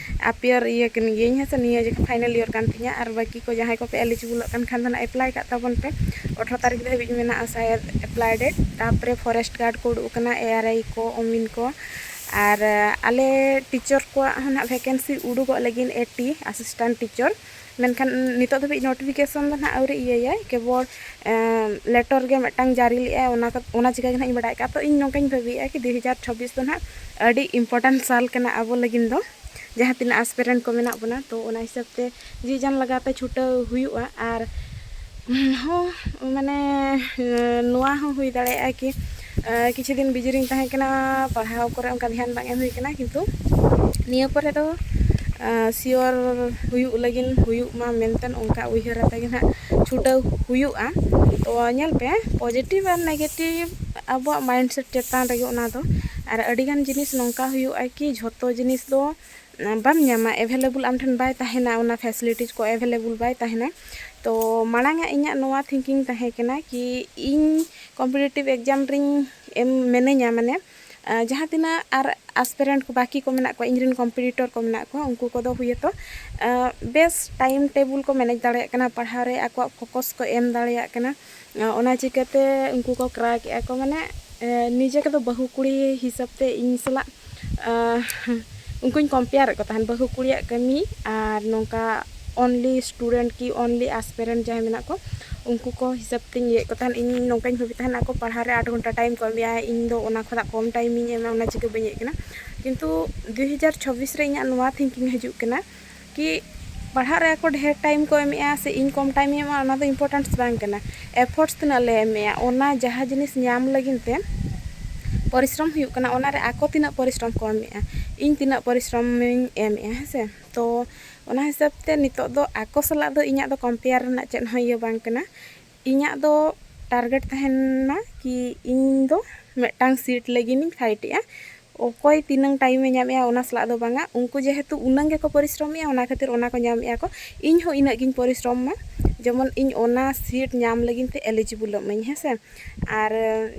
ᱟᱯ ᱤᱭᱟᱨ ᱤᱭᱟᱹ ᱠᱟᱱ ᱜᱤᱭᱟᱹᱧ, ᱦᱮᱸ ᱥᱮ, ᱱᱤᱭᱟᱹ ᱡᱚᱠᱷᱚᱱ ᱯᱷᱟᱭᱱᱟᱞ ᱤᱭᱟᱨ ᱠᱟᱱ ᱛᱤᱧᱟ᱾ ᱟᱨ ᱵᱟᱹᱠᱤ ᱠᱚ ᱡᱟᱦᱟᱸᱭ ᱠᱚᱯᱮ ᱮᱞᱤᱡᱤᱵᱚᱞᱚᱜ ᱠᱟᱱ ᱠᱷᱟᱱ ᱫᱚ ᱱᱟᱜ ᱮᱯᱞᱟᱭ ᱠᱟᱜ ᱛᱟᱵᱚᱱ ᱯᱮ᱾ ᱟᱴᱷᱨᱚ ᱛᱟᱹᱨᱤᱠᱷ ᱫᱷᱟᱹᱵᱤᱡ ᱢᱮᱱᱟᱜᱼᱟ ᱥᱟᱭᱮᱫ ᱮᱯᱞᱟᱭ ᱰᱮᱴ᱾ ᱛᱟᱨᱯᱚᱨᱮ ᱯᱷᱚᱨᱮᱥᱴ ᱜᱟᱨᱰ ᱠᱚ ᱩᱰᱩᱠ ᱟᱠᱟᱱᱟ, ᱮ ᱟᱨ ᱟᱭ ᱠᱚ, ᱚᱢᱤᱱ ᱠᱚ, ᱟᱨ ᱟᱞᱮ ᱴᱤᱪᱟᱨ ᱠᱚᱣᱟᱜ ᱦᱚᱸ ᱱᱟᱜ ᱵᱷᱮᱠᱮᱱᱥᱤ ᱩᱰᱩᱠᱚᱜ ᱞᱟᱹᱜᱤᱫ, ᱮ ᱴᱤ, ᱟᱥᱤᱥᱴᱮᱱᱴ ᱴᱤᱪᱟᱨ᱾ ᱢᱮᱱᱠᱷᱟᱱ ᱱᱤᱛᱚᱜ ᱫᱷᱟᱹᱵᱤᱡ ᱱᱳᱴᱤᱯᱷᱤᱠᱮᱥᱚᱱ ᱫᱚ ᱱᱟᱜ ᱟᱹᱣᱨᱤ ᱤᱭᱟᱹᱭᱟᱭ, ᱠᱮᱵᱚᱞ ᱞᱮᱴᱚᱨ ᱜᱮ ᱢᱤᱫᱴᱟᱝ ᱡᱟᱹᱨᱤ ᱞᱮᱜᱼᱟᱭ, ᱚᱱᱟ ᱠᱟ-, ᱚᱱᱟ ᱪᱤᱠᱟᱹ ᱜᱮ ᱱᱟᱜ ᱤᱧ ᱵᱟᱲᱟᱭ ᱠᱟᱜᱼᱟ᱾ ᱛᱚ ᱤᱧ ᱱᱚᱝᱠᱟᱧ ᱵᱷᱟᱹᱵᱤᱭᱮᱫᱼᱟ ᱠᱤ ᱫᱩ ᱦᱟᱡᱟᱨ ᱪᱷᱟᱵᱵᱤᱥ ᱫᱚ ᱱᱟᱜ ᱟᱹᱰᱤ ᱤᱢᱯᱚᱨᱴᱮᱱᱴ ᱥᱟᱞ ᱠᱟᱱᱟ ᱟᱵᱚ ᱞᱟᱹᱜᱤᱫ ᱫᱚ, ᱡᱟᱦᱟᱸ ᱛᱤᱱᱟᱹᱜ ᱟᱥᱯᱤᱨᱮᱱᱴ ᱠᱚ ᱢᱮᱱᱟᱜ ᱵᱚᱱᱟ᱾ ᱛᱚ ᱚᱱᱟ ᱦᱤᱥᱟᱹᱵ ᱛᱮ ᱡᱤ ᱡᱟᱱ ᱞᱟᱜᱟᱣ ᱛᱮ ᱪᱷᱩᱴᱟᱹᱣ ᱦᱩᱭᱩᱜᱼᱟ᱾ ᱟᱨ ᱦᱚᱸ, ᱢᱟᱱᱮ ᱱᱚᱣᱟ ᱦᱚᱸ ᱦᱩᱭ ᱫᱟᱲᱮᱭᱟᱜᱼᱟ ᱠᱤ ᱠᱤᱪᱷᱩ ᱫᱤᱱ ᱵᱤᱡᱤ ᱨᱤᱧ ᱛᱟᱦᱮᱸ ᱠᱟᱱᱟ, ᱯᱟᱲᱦᱟᱣ ᱠᱚᱨᱮ ᱚᱱᱠᱟ ᱫᱷᱮᱭᱟᱱ ᱵᱟᱝ ᱮᱢ ᱦᱩᱭ ᱠᱟᱱᱟ᱾ ᱠᱤᱱᱛᱩ ᱱᱤᱭᱟᱹ ᱯᱚᱨᱮ ᱫᱚ ᱥᱤᱭᱳᱨ ᱦᱩᱭᱩᱜ ᱞᱟᱹᱜᱤᱫ, ᱦᱩᱭᱩᱜ ᱢᱟ ᱢᱮᱱᱛᱮ ᱚᱱᱠᱟ ᱩᱭᱦᱟᱹᱨ ᱟᱛᱮ ᱜᱮ ᱱᱟᱦᱟᱜ ᱪᱷᱩᱴᱟᱹᱣ ᱦᱩᱭᱩᱜᱼᱟ᱾ ᱛᱚ ᱧᱮᱞ ᱯᱮ, ᱯᱚᱡᱤᱴᱤᱵᱷ ᱟᱨ ᱱᱮᱜᱮᱴᱤᱵᱷ ᱟᱵᱚᱣᱟᱜ ᱢᱟᱭᱤᱱᱰᱥᱮᱴ ᱪᱮᱛᱟᱱ ᱨᱮᱜᱮ ᱚᱱᱟ ᱫᱚ᱾ ᱟᱨ ᱟᱹᱰᱤᱜᱟᱱ ᱡᱤᱱᱤᱥ ᱱᱚᱝᱠᱟ ᱦᱩᱭᱩᱜᱼᱟ ᱠᱤ ᱡᱷᱚᱛᱚ ᱡᱤᱱᱤᱥ ᱫᱚ ᱵᱟᱢ ᱧᱟᱢᱟ, ᱮᱵᱷᱮᱞᱮᱵᱚᱞ ᱟᱢ ᱴᱷᱮᱱ ᱵᱟᱭ ᱛᱟᱦᱮᱱᱟ, ᱚᱱᱟ ᱯᱷᱮᱥᱤᱞᱤᱴᱤᱡᱽ ᱠᱚ ᱮᱵᱷᱮᱞᱮᱵᱚᱞ ᱵᱟᱭ ᱛᱟᱦᱮᱱᱟ᱾ ᱛᱚ ᱢᱟᱲᱟᱝ ᱟᱜ ᱤᱧᱟᱹᱜ ᱱᱚᱣᱟ ᱛᱷᱤᱝᱠᱤᱝ ᱛᱟᱦᱮᱸ ᱠᱟᱱᱟ ᱠᱤ ᱤᱧ ᱠᱚᱢᱯᱤᱴᱤᱴᱤᱵᱷ ᱮᱠᱡᱟᱢ ᱨᱤᱧ ᱮᱢ ᱢᱤᱱᱟᱹᱧᱟ, ᱢᱟᱱᱮ ᱡᱟᱦᱟᱸ ᱛᱤᱱᱟᱹᱜ ᱟᱨ ᱟᱥᱯᱤᱨᱮᱱᱴ ᱠᱚ ᱵᱟᱹᱠᱤ ᱠᱚ ᱢᱮᱱᱟᱜ ᱠᱚᱣᱟ, ᱤᱧ ᱨᱮᱱ ᱠᱚᱢᱯᱤᱴᱤᱴᱚᱨ ᱠᱚ ᱢᱮᱱᱟᱜ ᱠᱚᱣᱟ, ᱩᱱᱠᱩ ᱠᱚᱫᱚ ᱦᱩᱭᱛᱚ ᱵᱮᱥ ᱴᱟᱭᱤᱢ ᱴᱮᱵᱩᱞ ᱠᱚ ᱢᱮᱱᱮᱡᱽ ᱫᱟᱲᱮᱭᱟᱜ ᱠᱟᱱᱟ, ᱯᱟᱲᱦᱟᱣ ᱨᱮ ᱟᱠᱚᱣᱟᱜ ᱯᱷᱳᱠᱟᱥ ᱠᱚ ᱮᱢ ᱫᱟᱲᱮᱭᱟᱜ ᱠᱟᱱᱟ᱾ ᱚᱱᱟ ᱪᱤᱠᱟᱹᱛᱮ ᱩᱱᱠᱩ ᱠᱚ ᱠᱨᱮᱠ ᱮᱫᱼᱟ ᱠᱚ, ᱢᱟᱱᱮ ᱱᱤᱡᱮ ᱠᱚᱫᱚ ᱵᱟᱹᱦᱩ ᱠᱩᱲᱤ ᱦᱤᱥᱟᱹᱵ ᱛᱮ ᱤᱧ ᱥᱟᱞᱟᱜ ᱩᱱᱠᱩᱧ ᱠᱚᱢᱯᱮᱭᱟᱨᱮᱫ ᱠᱚ ᱛᱟᱦᱮᱱ, ᱵᱟᱹᱦᱩ ᱠᱩᱲᱤᱭᱟᱜ ᱠᱟᱹᱢᱤ ᱟᱨ ᱱᱚᱝᱠᱟ ᱚᱱᱞᱤ ᱥᱴᱩᱰᱮᱱᱴ ᱠᱤ ᱚᱱᱞᱤ ᱟᱥᱯᱤᱨᱮᱱᱴ ᱡᱟᱦᱟᱸᱭ ᱢᱮᱱᱟᱜ ᱠᱚ, ᱩᱱᱠᱩ ᱠᱚ ᱦᱤᱥᱟᱹᱵ ᱛᱤᱧ ᱤᱭᱟᱹᱭᱮᱫ ᱠᱚ ᱛᱟᱦᱮᱱ᱾ ᱤᱧ ᱱᱚᱝᱠᱟᱧ ᱵᱷᱟᱹᱵᱤ ᱛᱟᱦᱮᱱ, ᱟᱠᱚ ᱯᱟᱲᱦᱟᱣ ᱨᱮ ᱟᱴ ᱜᱷᱚᱱᱴᱟ ᱴᱟᱭᱤᱢ ᱠᱚ ᱮᱢᱮᱜᱼᱟ, ᱤᱧ ᱫᱚ ᱚᱱᱟ ᱠᱷᱚᱱᱟᱜ ᱠᱚᱢ ᱴᱟᱭᱤᱢᱤᱧ ᱮᱢᱟ, ᱚᱱᱟ ᱪᱤᱠᱟᱹ ᱵᱟᱹᱧ ᱤᱭᱟᱹᱜ ᱠᱟᱱᱟ᱾ ᱠᱤᱱᱛᱩ ᱫᱩ ᱦᱟᱡᱟᱨ ᱪᱷᱚᱵᱵᱤᱥ ᱨᱮ ᱤᱧᱟᱹᱜ ᱱᱚᱣᱟ ᱛᱷᱤᱝᱠᱤᱝ ᱦᱤᱡᱩᱜ ᱠᱟᱱᱟ ᱠᱤ ᱯᱟᱲᱦᱟᱜ ᱨᱮ ᱟᱠᱚ ᱰᱷᱮᱨ ᱴᱟᱭᱤᱢ ᱠᱚ ᱮᱢᱮᱜᱼᱟ ᱥᱮ ᱤᱧ ᱠᱚᱢ ᱴᱟᱭᱤᱢᱤᱧ ᱮᱢᱟ, ᱚᱱᱟ ᱫᱚ ᱤᱢᱯᱚᱨᱴᱮᱱᱥ ᱵᱟᱝ ᱠᱟᱱᱟ᱾ ᱮᱯᱷᱚᱨᱴᱥ ᱛᱤᱱᱟᱹᱜ ᱞᱮ ᱮᱢᱮᱜᱼᱟ, ᱚᱱᱟ ᱡᱟᱦᱟᱸ ᱡᱤᱱᱤᱥ ᱧᱟᱢ ᱞᱟᱹᱜᱤᱫ ᱛᱮ ᱯᱚᱨᱤᱥᱨᱚᱢ ᱦᱩᱭᱩᱜ ᱠᱟᱱᱟ, ᱚᱱᱟᱨᱮ ᱟᱠᱚ ᱛᱤᱱᱟᱹᱜ ᱯᱚᱨᱤᱥᱨᱚᱢ ᱠᱚ ᱮᱢᱮᱜᱼᱟ, ᱤᱧ ᱛᱤᱱᱟᱹᱜ ᱯᱚᱨᱤᱥᱨᱚᱢᱤᱧ ᱮᱢᱮᱜᱼᱟ, ᱦᱮᱸ ᱥᱮ᱾ ᱛᱚ ᱚᱱᱟ ᱦᱤᱥᱟᱹᱵ ᱛᱮ ᱱᱤᱛᱚᱜ ᱫᱚ ᱟᱠᱚ ᱥᱟᱞᱟᱜ ᱫᱚ ᱤᱧᱟᱹᱜ ᱫᱚ ᱠᱚᱢᱯᱮᱭᱟᱨ ᱨᱮᱱᱟᱜ ᱪᱮᱫ ᱦᱚᱸ ᱤᱭᱟᱹ ᱵᱟᱝ ᱠᱟᱱᱟ᱾ ᱤᱧᱟᱹᱜ ᱫᱚ ᱴᱟᱨᱜᱮᱴ ᱛᱟᱦᱮᱱ ᱢᱟ ᱠᱤ ᱤᱧ ᱫᱚ ᱢᱤᱫᱴᱟᱝ ᱥᱤᱴ ᱞᱟᱹᱜᱤᱫ ᱤᱧ ᱯᱷᱟᱭᱤᱴᱮᱜᱼᱟ᱾ ᱚᱠᱚᱭ ᱛᱤᱱᱟᱹᱝ ᱴᱟᱭᱤᱢᱮ ᱧᱟᱢᱮᱜᱼᱟ, ᱚᱱᱟ ᱥᱟᱞᱟᱜ ᱫᱚ ᱵᱟᱝᱟ᱾ ᱩᱱᱠᱩ ᱡᱮᱦᱮᱛᱩ ᱩᱱᱟᱹᱝ ᱜᱮᱠᱚ ᱯᱚᱨᱤᱥᱨᱚᱢᱮᱜᱼᱟ, ᱚᱱᱟ ᱠᱷᱟᱹᱛᱤᱨ ᱚᱱᱟ ᱠᱚ ᱧᱟᱢᱮᱜᱼᱟ ᱠᱚ᱾ ᱤᱧ ᱦᱚᱸ ᱤᱱᱟᱹᱜ ᱜᱤᱧ ᱯᱚᱨᱤᱥᱨᱚᱢ ᱢᱟ, ᱡᱮᱢᱚᱱ ᱤᱧ ᱚᱱᱟ ᱥᱤᱴ ᱧᱟᱢ ᱞᱟᱹᱜᱤᱫ ᱛᱮ ᱮᱞᱤᱡᱤᱵᱚᱞᱚᱜ ᱢᱟᱹᱧ, ᱦᱮᱸ ᱥᱮ᱾ ᱟᱨ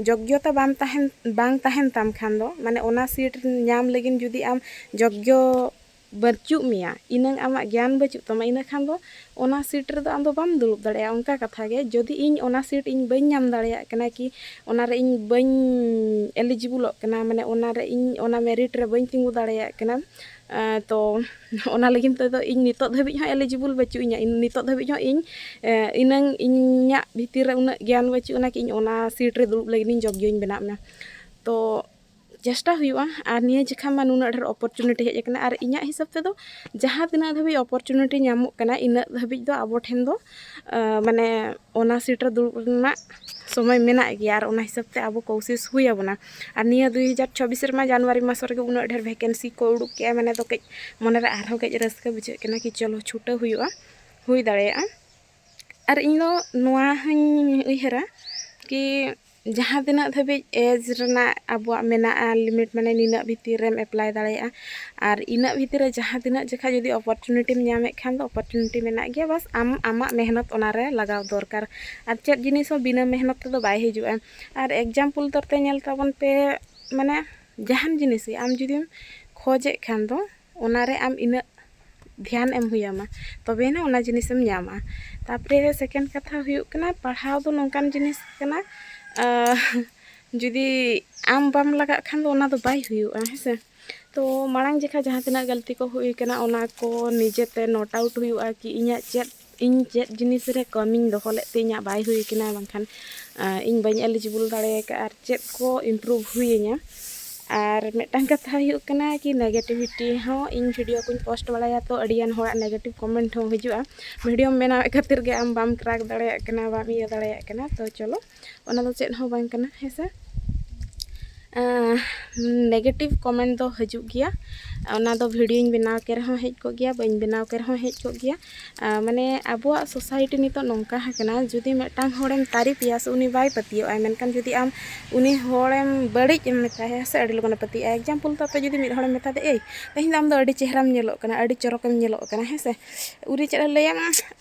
ᱡᱳᱜᱽᱭᱚᱛᱟ ᱵᱟᱢ ᱛᱟᱦᱮᱱ, ᱵᱟᱝ ᱛᱟᱦᱮᱱ ᱛᱟᱢ ᱠᱷᱟᱱ ᱫᱚ, ᱢᱟᱱᱮ ᱚᱱᱟ ᱥᱤᱴ ᱧᱟᱢ ᱞᱟᱹᱜᱤᱫ ᱡᱩᱫᱤ ᱟᱢ ᱡᱳᱜᱽᱭᱚ ᱵᱟᱹᱪᱩᱜ ᱢᱮᱭᱟ, ᱤᱱᱟᱹᱝ ᱟᱢᱟᱜ ᱜᱮᱭᱟᱱ ᱵᱟᱹᱪᱩᱜ ᱛᱟᱢᱟ, ᱤᱱᱟᱹ ᱠᱷᱟᱱ ᱫᱚ ᱚᱱᱟ ᱥᱤᱴ ᱨᱮᱫᱚ ᱟᱢ ᱫᱚ ᱵᱟᱢ ᱫᱩᱲᱩᱵ ᱫᱟᱲᱮᱭᱟᱜᱼᱟ᱾ ᱚᱱᱠᱟ ᱠᱟᱛᱷᱟ ᱜᱮ, ᱡᱩᱫᱤ ᱤᱧ ᱚᱱᱟ ᱥᱤᱴ ᱤᱧ ᱵᱟᱹᱧ ᱧᱟᱢ ᱫᱟᱲᱮᱭᱟᱜ ᱠᱟᱱᱟ ᱠᱤ ᱚᱱᱟᱨᱮ ᱤᱧ ᱵᱟᱹᱧ ᱮᱞᱤᱡᱤᱵᱚᱞᱚᱜ ᱠᱟᱱᱟ, ᱢᱟᱱᱮ ᱚᱱᱟᱨᱮ ᱤᱧ ᱚᱱᱟ ᱢᱮᱨᱤᱴ ᱨᱮ ᱵᱟᱹᱧ ᱛᱤᱸᱜᱩ ᱫᱟᱲᱮᱭᱟᱜ ᱠᱟᱱᱟ, ᱟᱸ, ᱛᱚ ᱚᱱᱟ ᱞᱟᱹᱜᱤᱫ ᱛᱮᱫᱚ ᱤᱧ ᱱᱤᱛᱚᱜ ᱫᱷᱟᱹᱵᱤᱡ ᱦᱚᱸ ᱮᱞᱤᱡᱤᱵᱚᱞ ᱵᱟᱹᱪᱩᱜ ᱤᱧᱟ᱾ ᱤᱧ ᱱᱤᱛᱚᱜ ᱫᱷᱟᱹᱵᱤᱡ ᱦᱚᱸ ᱤᱧ, ᱮ, ᱤᱱᱟᱹᱝ ᱤᱧᱟᱹᱜ ᱵᱷᱤᱛᱤᱨ ᱨᱮ ᱩᱱᱟᱹᱜ ᱜᱮᱭᱟᱱ ᱵᱟᱹᱪᱩᱜ ᱟᱱᱟ ᱠᱤ ᱤᱧ ᱚᱱᱟ ᱥᱤᱴ ᱨᱮ ᱫᱩᱲᱩᱵ ᱞᱟᱹᱜᱤᱫ ᱤᱧ ᱡᱳᱜᱽᱭᱚᱧ ᱵᱮᱱᱟᱜ ᱢᱟ᱾ ᱛᱚ ᱪᱮᱥᱴᱟ ᱦᱩᱭᱩᱜᱼᱟ᱾ ᱟᱨ ᱱᱤᱭᱟᱹ ᱡᱮᱠᱷᱟ ᱢᱟ ᱱᱩᱱᱟᱹᱜ ᱰᱷᱮᱨ ᱚᱯᱚᱨᱪᱩᱱᱤᱴᱤ ᱦᱮᱡ ᱟᱠᱟᱱᱟ, ᱟᱨ ᱤᱧᱟᱹᱜ ᱦᱤᱥᱟᱹᱵ ᱛᱮᱫᱚ ᱡᱟᱦᱟᱸ ᱛᱤᱱᱟᱹᱜ ᱫᱷᱟᱹᱵᱤᱡ ᱚᱯᱚᱨᱪᱩᱱᱤᱴᱤ ᱧᱟᱢᱚᱜ ᱠᱟᱱᱟ, ᱤᱱᱟᱹᱜ ᱫᱷᱟᱹᱵᱤᱡ ᱫᱚ ᱟᱵᱚ ᱴᱷᱮᱱ ᱫᱚ ᱢᱟᱱᱮ ᱚᱱᱟ ᱥᱤᱴ ᱨᱮ ᱫᱩᱲᱩᱵ ᱨᱮᱱᱟᱜ ᱥᱚᱢᱚᱭ ᱢᱮᱱᱟᱜ ᱜᱮᱭᱟ, ᱟᱨ ᱚᱱᱟ ᱦᱤᱥᱟᱹᱵ ᱛᱮ ᱟᱵᱚ ᱠᱳᱥᱤᱥ ᱦᱩᱭ ᱟᱵᱚᱱᱟ᱾ ᱟᱨ ᱱᱤᱭᱟᱹ ᱫᱩᱭ ᱦᱟᱡᱟᱨ ᱪᱷᱚᱵᱵᱤᱥ ᱨᱮᱢᱟ ᱡᱟᱱᱩᱣᱟᱨᱤ ᱢᱟᱥ ᱨᱮᱜᱮ ᱩᱱᱟᱹᱜ ᱰᱷᱮᱨ ᱵᱷᱮᱠᱮᱱᱥᱤ ᱠᱚ ᱩᱰᱩᱠ ᱠᱮᱜᱼᱟ, ᱢᱟᱱᱮ ᱫᱚ ᱠᱟᱹᱡ ᱢᱚᱱᱮᱨᱮ ᱟᱨᱦᱚᱸ ᱠᱟᱹᱡ ᱨᱟᱹᱥᱠᱟᱹ ᱵᱩᱡᱷᱟᱹᱜ ᱠᱟᱱᱟ ᱠᱤ ᱪᱚᱞᱚ ᱪᱷᱩᱴᱟᱹᱣ ᱦᱩᱭᱩᱜᱼᱟ, ᱦᱩᱭ ᱫᱟᱲᱮᱭᱟᱜᱼᱟ᱾ ᱟᱨ ᱤᱧ ᱫᱚ ᱱᱚᱣᱟ ᱦᱚᱧ ᱩᱭᱦᱟᱹᱨᱟ ᱠᱤ ᱡᱟᱦᱟᱸ ᱛᱤᱱᱟᱹᱜ ᱫᱷᱟᱹᱵᱤᱡ ᱮᱡᱽ ᱨᱮᱱᱟᱜ ᱟᱵᱚᱣᱟᱜ ᱢᱮᱱᱟᱜᱼᱟ ᱞᱤᱢᱤᱴ, ᱢᱟᱱᱮ ᱱᱤᱱᱟᱹᱜ ᱵᱷᱤᱛᱤᱨ ᱨᱮᱢ ᱮᱯᱞᱟᱭ ᱫᱟᱲᱮᱭᱟᱜᱼᱟ, ᱟᱨ ᱤᱱᱟᱹᱜ ᱵᱷᱤᱛᱤᱨ ᱨᱮ ᱡᱟᱦᱟᱸ ᱛᱤᱱᱟᱹᱜ ᱡᱚᱠᱷᱟ ᱡᱩᱫᱤ ᱚᱯᱚᱨᱪᱩᱱᱤᱴᱤᱢ ᱧᱟᱢᱮᱫ ᱠᱷᱟᱱ ᱫᱚ ᱚᱯᱚᱨᱪᱩᱱᱤᱴᱤ ᱢᱮᱱᱟᱜ ᱜᱮᱭᱟ, ᱵᱟᱥ ᱟᱢ ᱟᱢᱟᱜ ᱢᱮᱦᱱᱚᱛ ᱚᱱᱟᱨᱮ ᱞᱟᱜᱟᱣ ᱫᱚᱨᱠᱟᱨ᱾ ᱟᱨ ᱪᱮᱫ ᱡᱤᱱᱤᱥ ᱦᱚᱸ ᱵᱤᱱᱟᱹ ᱢᱮᱦᱱᱚᱛ ᱛᱮᱫᱚ ᱵᱟᱭ ᱦᱤᱡᱩᱜᱼᱟ᱾ ᱟᱨ ᱮᱠᱡᱟᱢᱯᱚᱞ ᱛᱚᱨᱛᱮ ᱧᱮᱞ ᱛᱟᱵᱚᱱ ᱯᱮ, ᱢᱟᱱᱮ ᱡᱟᱦᱟᱱ ᱡᱤᱱᱤᱥ ᱜᱮ ᱟᱢ ᱡᱩᱫᱤᱢ ᱠᱷᱚᱡᱮᱫ ᱠᱷᱟᱱ ᱫᱚ ᱚᱱᱟᱨᱮ ᱟᱢ ᱤᱱᱟᱹᱜ ᱫᱷᱮᱭᱟᱱ ᱮᱢ ᱦᱩᱭᱟᱢᱟ, ᱛᱚᱵᱮᱭᱮᱱᱟ ᱚᱱᱟ ᱡᱤᱱᱤᱥᱮᱢ ᱧᱟᱢᱟ᱾ ᱛᱟᱨᱯᱚᱨᱮ ᱥᱮᱠᱮᱱᱰ ᱠᱟᱛᱷᱟ ᱦᱩᱭᱩᱜ ᱠᱟᱱᱟ, ᱯᱟᱲᱦᱟᱣ ᱫᱚ ᱱᱚᱝᱠᱟᱱ ᱡᱤᱱᱤᱥ ᱠᱟᱱᱟ, ᱟᱦ, ᱡᱩᱫᱤ ᱟᱢ ᱵᱟᱢ ᱞᱟᱜᱟᱜ ᱠᱷᱟᱱ ᱫᱚ ᱚᱱᱟ ᱫᱚ ᱵᱟᱭ ᱦᱩᱭᱩᱜᱼᱟ, ᱦᱮᱸ ᱥᱮ᱾ ᱛᱚ ᱢᱟᱲᱟᱝ ᱡᱚᱠᱷᱟ ᱡᱟᱦᱟᱸ ᱛᱤᱱᱟᱹᱜ ᱜᱟᱹᱞᱛᱤ ᱠᱚ ᱦᱩᱭ ᱠᱟᱱᱟ, ᱚᱱᱟ ᱠᱚ ᱱᱤᱡᱮᱛᱮ ᱱᱳᱴ ᱟᱣᱩᱴ ᱦᱩᱭᱩᱜᱼᱟ ᱠᱤ ᱤᱧᱟᱹᱜ ᱪᱮᱫ, ᱤᱧ ᱪᱮᱫ ᱡᱤᱱᱤᱥ ᱨᱮ ᱠᱟᱹᱢᱤᱧ ᱫᱚᱦᱚ ᱞᱮᱫ ᱛᱮ ᱤᱧᱟᱹᱜ ᱵᱟᱭ ᱦᱩᱭ ᱠᱟᱱᱟ, ᱵᱟᱝᱠᱷᱟᱱ ᱟᱸ, ᱤᱧ ᱵᱟᱹᱧ ᱮᱞᱤᱡᱤᱵᱚᱞ ᱫᱟᱲᱮ ᱟᱠᱟᱫᱼᱟ, ᱟᱨ ᱪᱮᱫ ᱠᱚ ᱤᱢᱯᱨᱩᱵᱷ ᱦᱩᱭᱟᱹᱧᱟ᱾ ᱟᱨ ᱢᱤᱫᱴᱟᱝ ᱠᱟᱛᱷᱟ ᱦᱩᱭᱩᱜ ᱠᱟᱱᱟ ᱠᱤ ᱱᱮᱜᱮᱴᱤᱵᱷᱤᱴᱤ ᱦᱚᱸ, ᱤᱧ ᱵᱷᱤᱰᱤᱭᱳ ᱠᱚᱧ ᱯᱳᱥᱴ ᱵᱟᱲᱟᱭᱟ ᱛᱚ ᱟᱹᱰᱤᱜᱟᱱ ᱦᱚᱲᱟᱜ ᱱᱮᱜᱮᱴᱤᱵᱷ ᱠᱚᱢᱮᱱᱴ ᱦᱚᱸ ᱦᱤᱡᱩᱜᱼᱟ, ᱵᱷᱤᱰᱤᱭᱳᱢ ᱵᱮᱱᱟᱣᱮᱫ ᱠᱷᱟᱹᱛᱤᱨ ᱜᱮ ᱟᱢ ᱵᱟᱢ ᱠᱨᱟᱠ ᱫᱟᱲᱮᱭᱟᱜ ᱠᱟᱱᱟ, ᱵᱟᱢ ᱤᱭᱟᱹ ᱫᱟᱲᱮᱭᱟᱜ ᱠᱟᱱᱟ᱾ ᱛᱚ ᱪᱚᱞᱚ, ᱚᱱᱟ ᱫᱚ ᱪᱮᱫ ᱦᱚᱸ ᱵᱟᱝ ᱠᱟᱱᱟ, ᱦᱮᱸ ᱥᱮ᱾ ᱱᱮᱜᱮᱴᱤᱵᱷ ᱠᱚᱢᱮᱱᱴ ᱫᱚ ᱦᱤᱡᱩᱜ ᱜᱮᱭᱟ, ᱚᱱᱟ ᱫᱚ ᱵᱷᱤᱰᱤᱭᱳᱧ ᱵᱮᱱᱟᱣ ᱠᱮ ᱨᱮᱦᱚᱸ ᱦᱮᱡ ᱠᱚᱜ ᱜᱮᱭᱟ, ᱵᱟᱹᱧ ᱵᱮᱱᱟᱣ ᱠᱮ ᱨᱮᱦᱚᱸ ᱦᱮᱡ ᱠᱚᱜ ᱜᱮᱭᱟ᱾ ᱟᱨ ᱢᱟᱱᱮ ᱟᱵᱚᱣᱟᱜ ᱥᱳᱥᱟᱭᱴᱤ ᱱᱤᱛᱚᱜ ᱱᱚᱝᱠᱟ ᱟᱠᱟᱱᱟ, ᱡᱩᱫᱤ ᱢᱤᱫᱴᱟᱝ ᱦᱚᱲᱮᱢ ᱛᱟᱹᱨᱤᱯᱮᱭᱟ ᱥᱮ ᱩᱱᱤ ᱵᱟᱭ ᱯᱟᱹᱛᱭᱟᱹᱣᱟᱜᱼᱟ, ᱢᱮᱱᱠᱷᱟᱱ ᱡᱩᱫᱤ ᱟᱢ ᱩᱱᱤ ᱦᱚᱲᱮᱢ ᱵᱟᱹᱲᱤᱡ ᱮᱢ ᱢᱮᱛᱟᱭᱟ ᱥᱮ ᱟᱹᱰᱤ ᱞᱚᱜᱚᱱᱮ ᱯᱟᱹᱛᱭᱟᱹᱜᱼᱟ᱾ ᱮᱠᱡᱟᱢᱯᱚᱞ ᱫᱚ ᱟᱯᱮ ᱡᱩᱫᱤ ᱢᱤᱫ ᱦᱚᱲᱮᱢ ᱢᱮᱛᱟ ᱫᱮᱭᱟ, "ᱮᱭ, ᱛᱮᱦᱮᱧ ᱫᱚ ᱟᱢ ᱫᱚ ᱟᱹᱰᱤ ᱪᱮᱦᱨᱟᱢ ᱧᱮᱞᱚᱜ ᱠᱟᱱᱟ, ᱟᱹᱰᱤ ᱪᱚᱨᱚᱠᱮᱢ ᱧᱮᱞᱚᱜ ᱠᱟᱱᱟ", ᱦᱮᱸ ᱥᱮ, ᱩᱱᱤ ᱪᱮᱫ ᱮ ᱞᱟᱹᱭᱟ,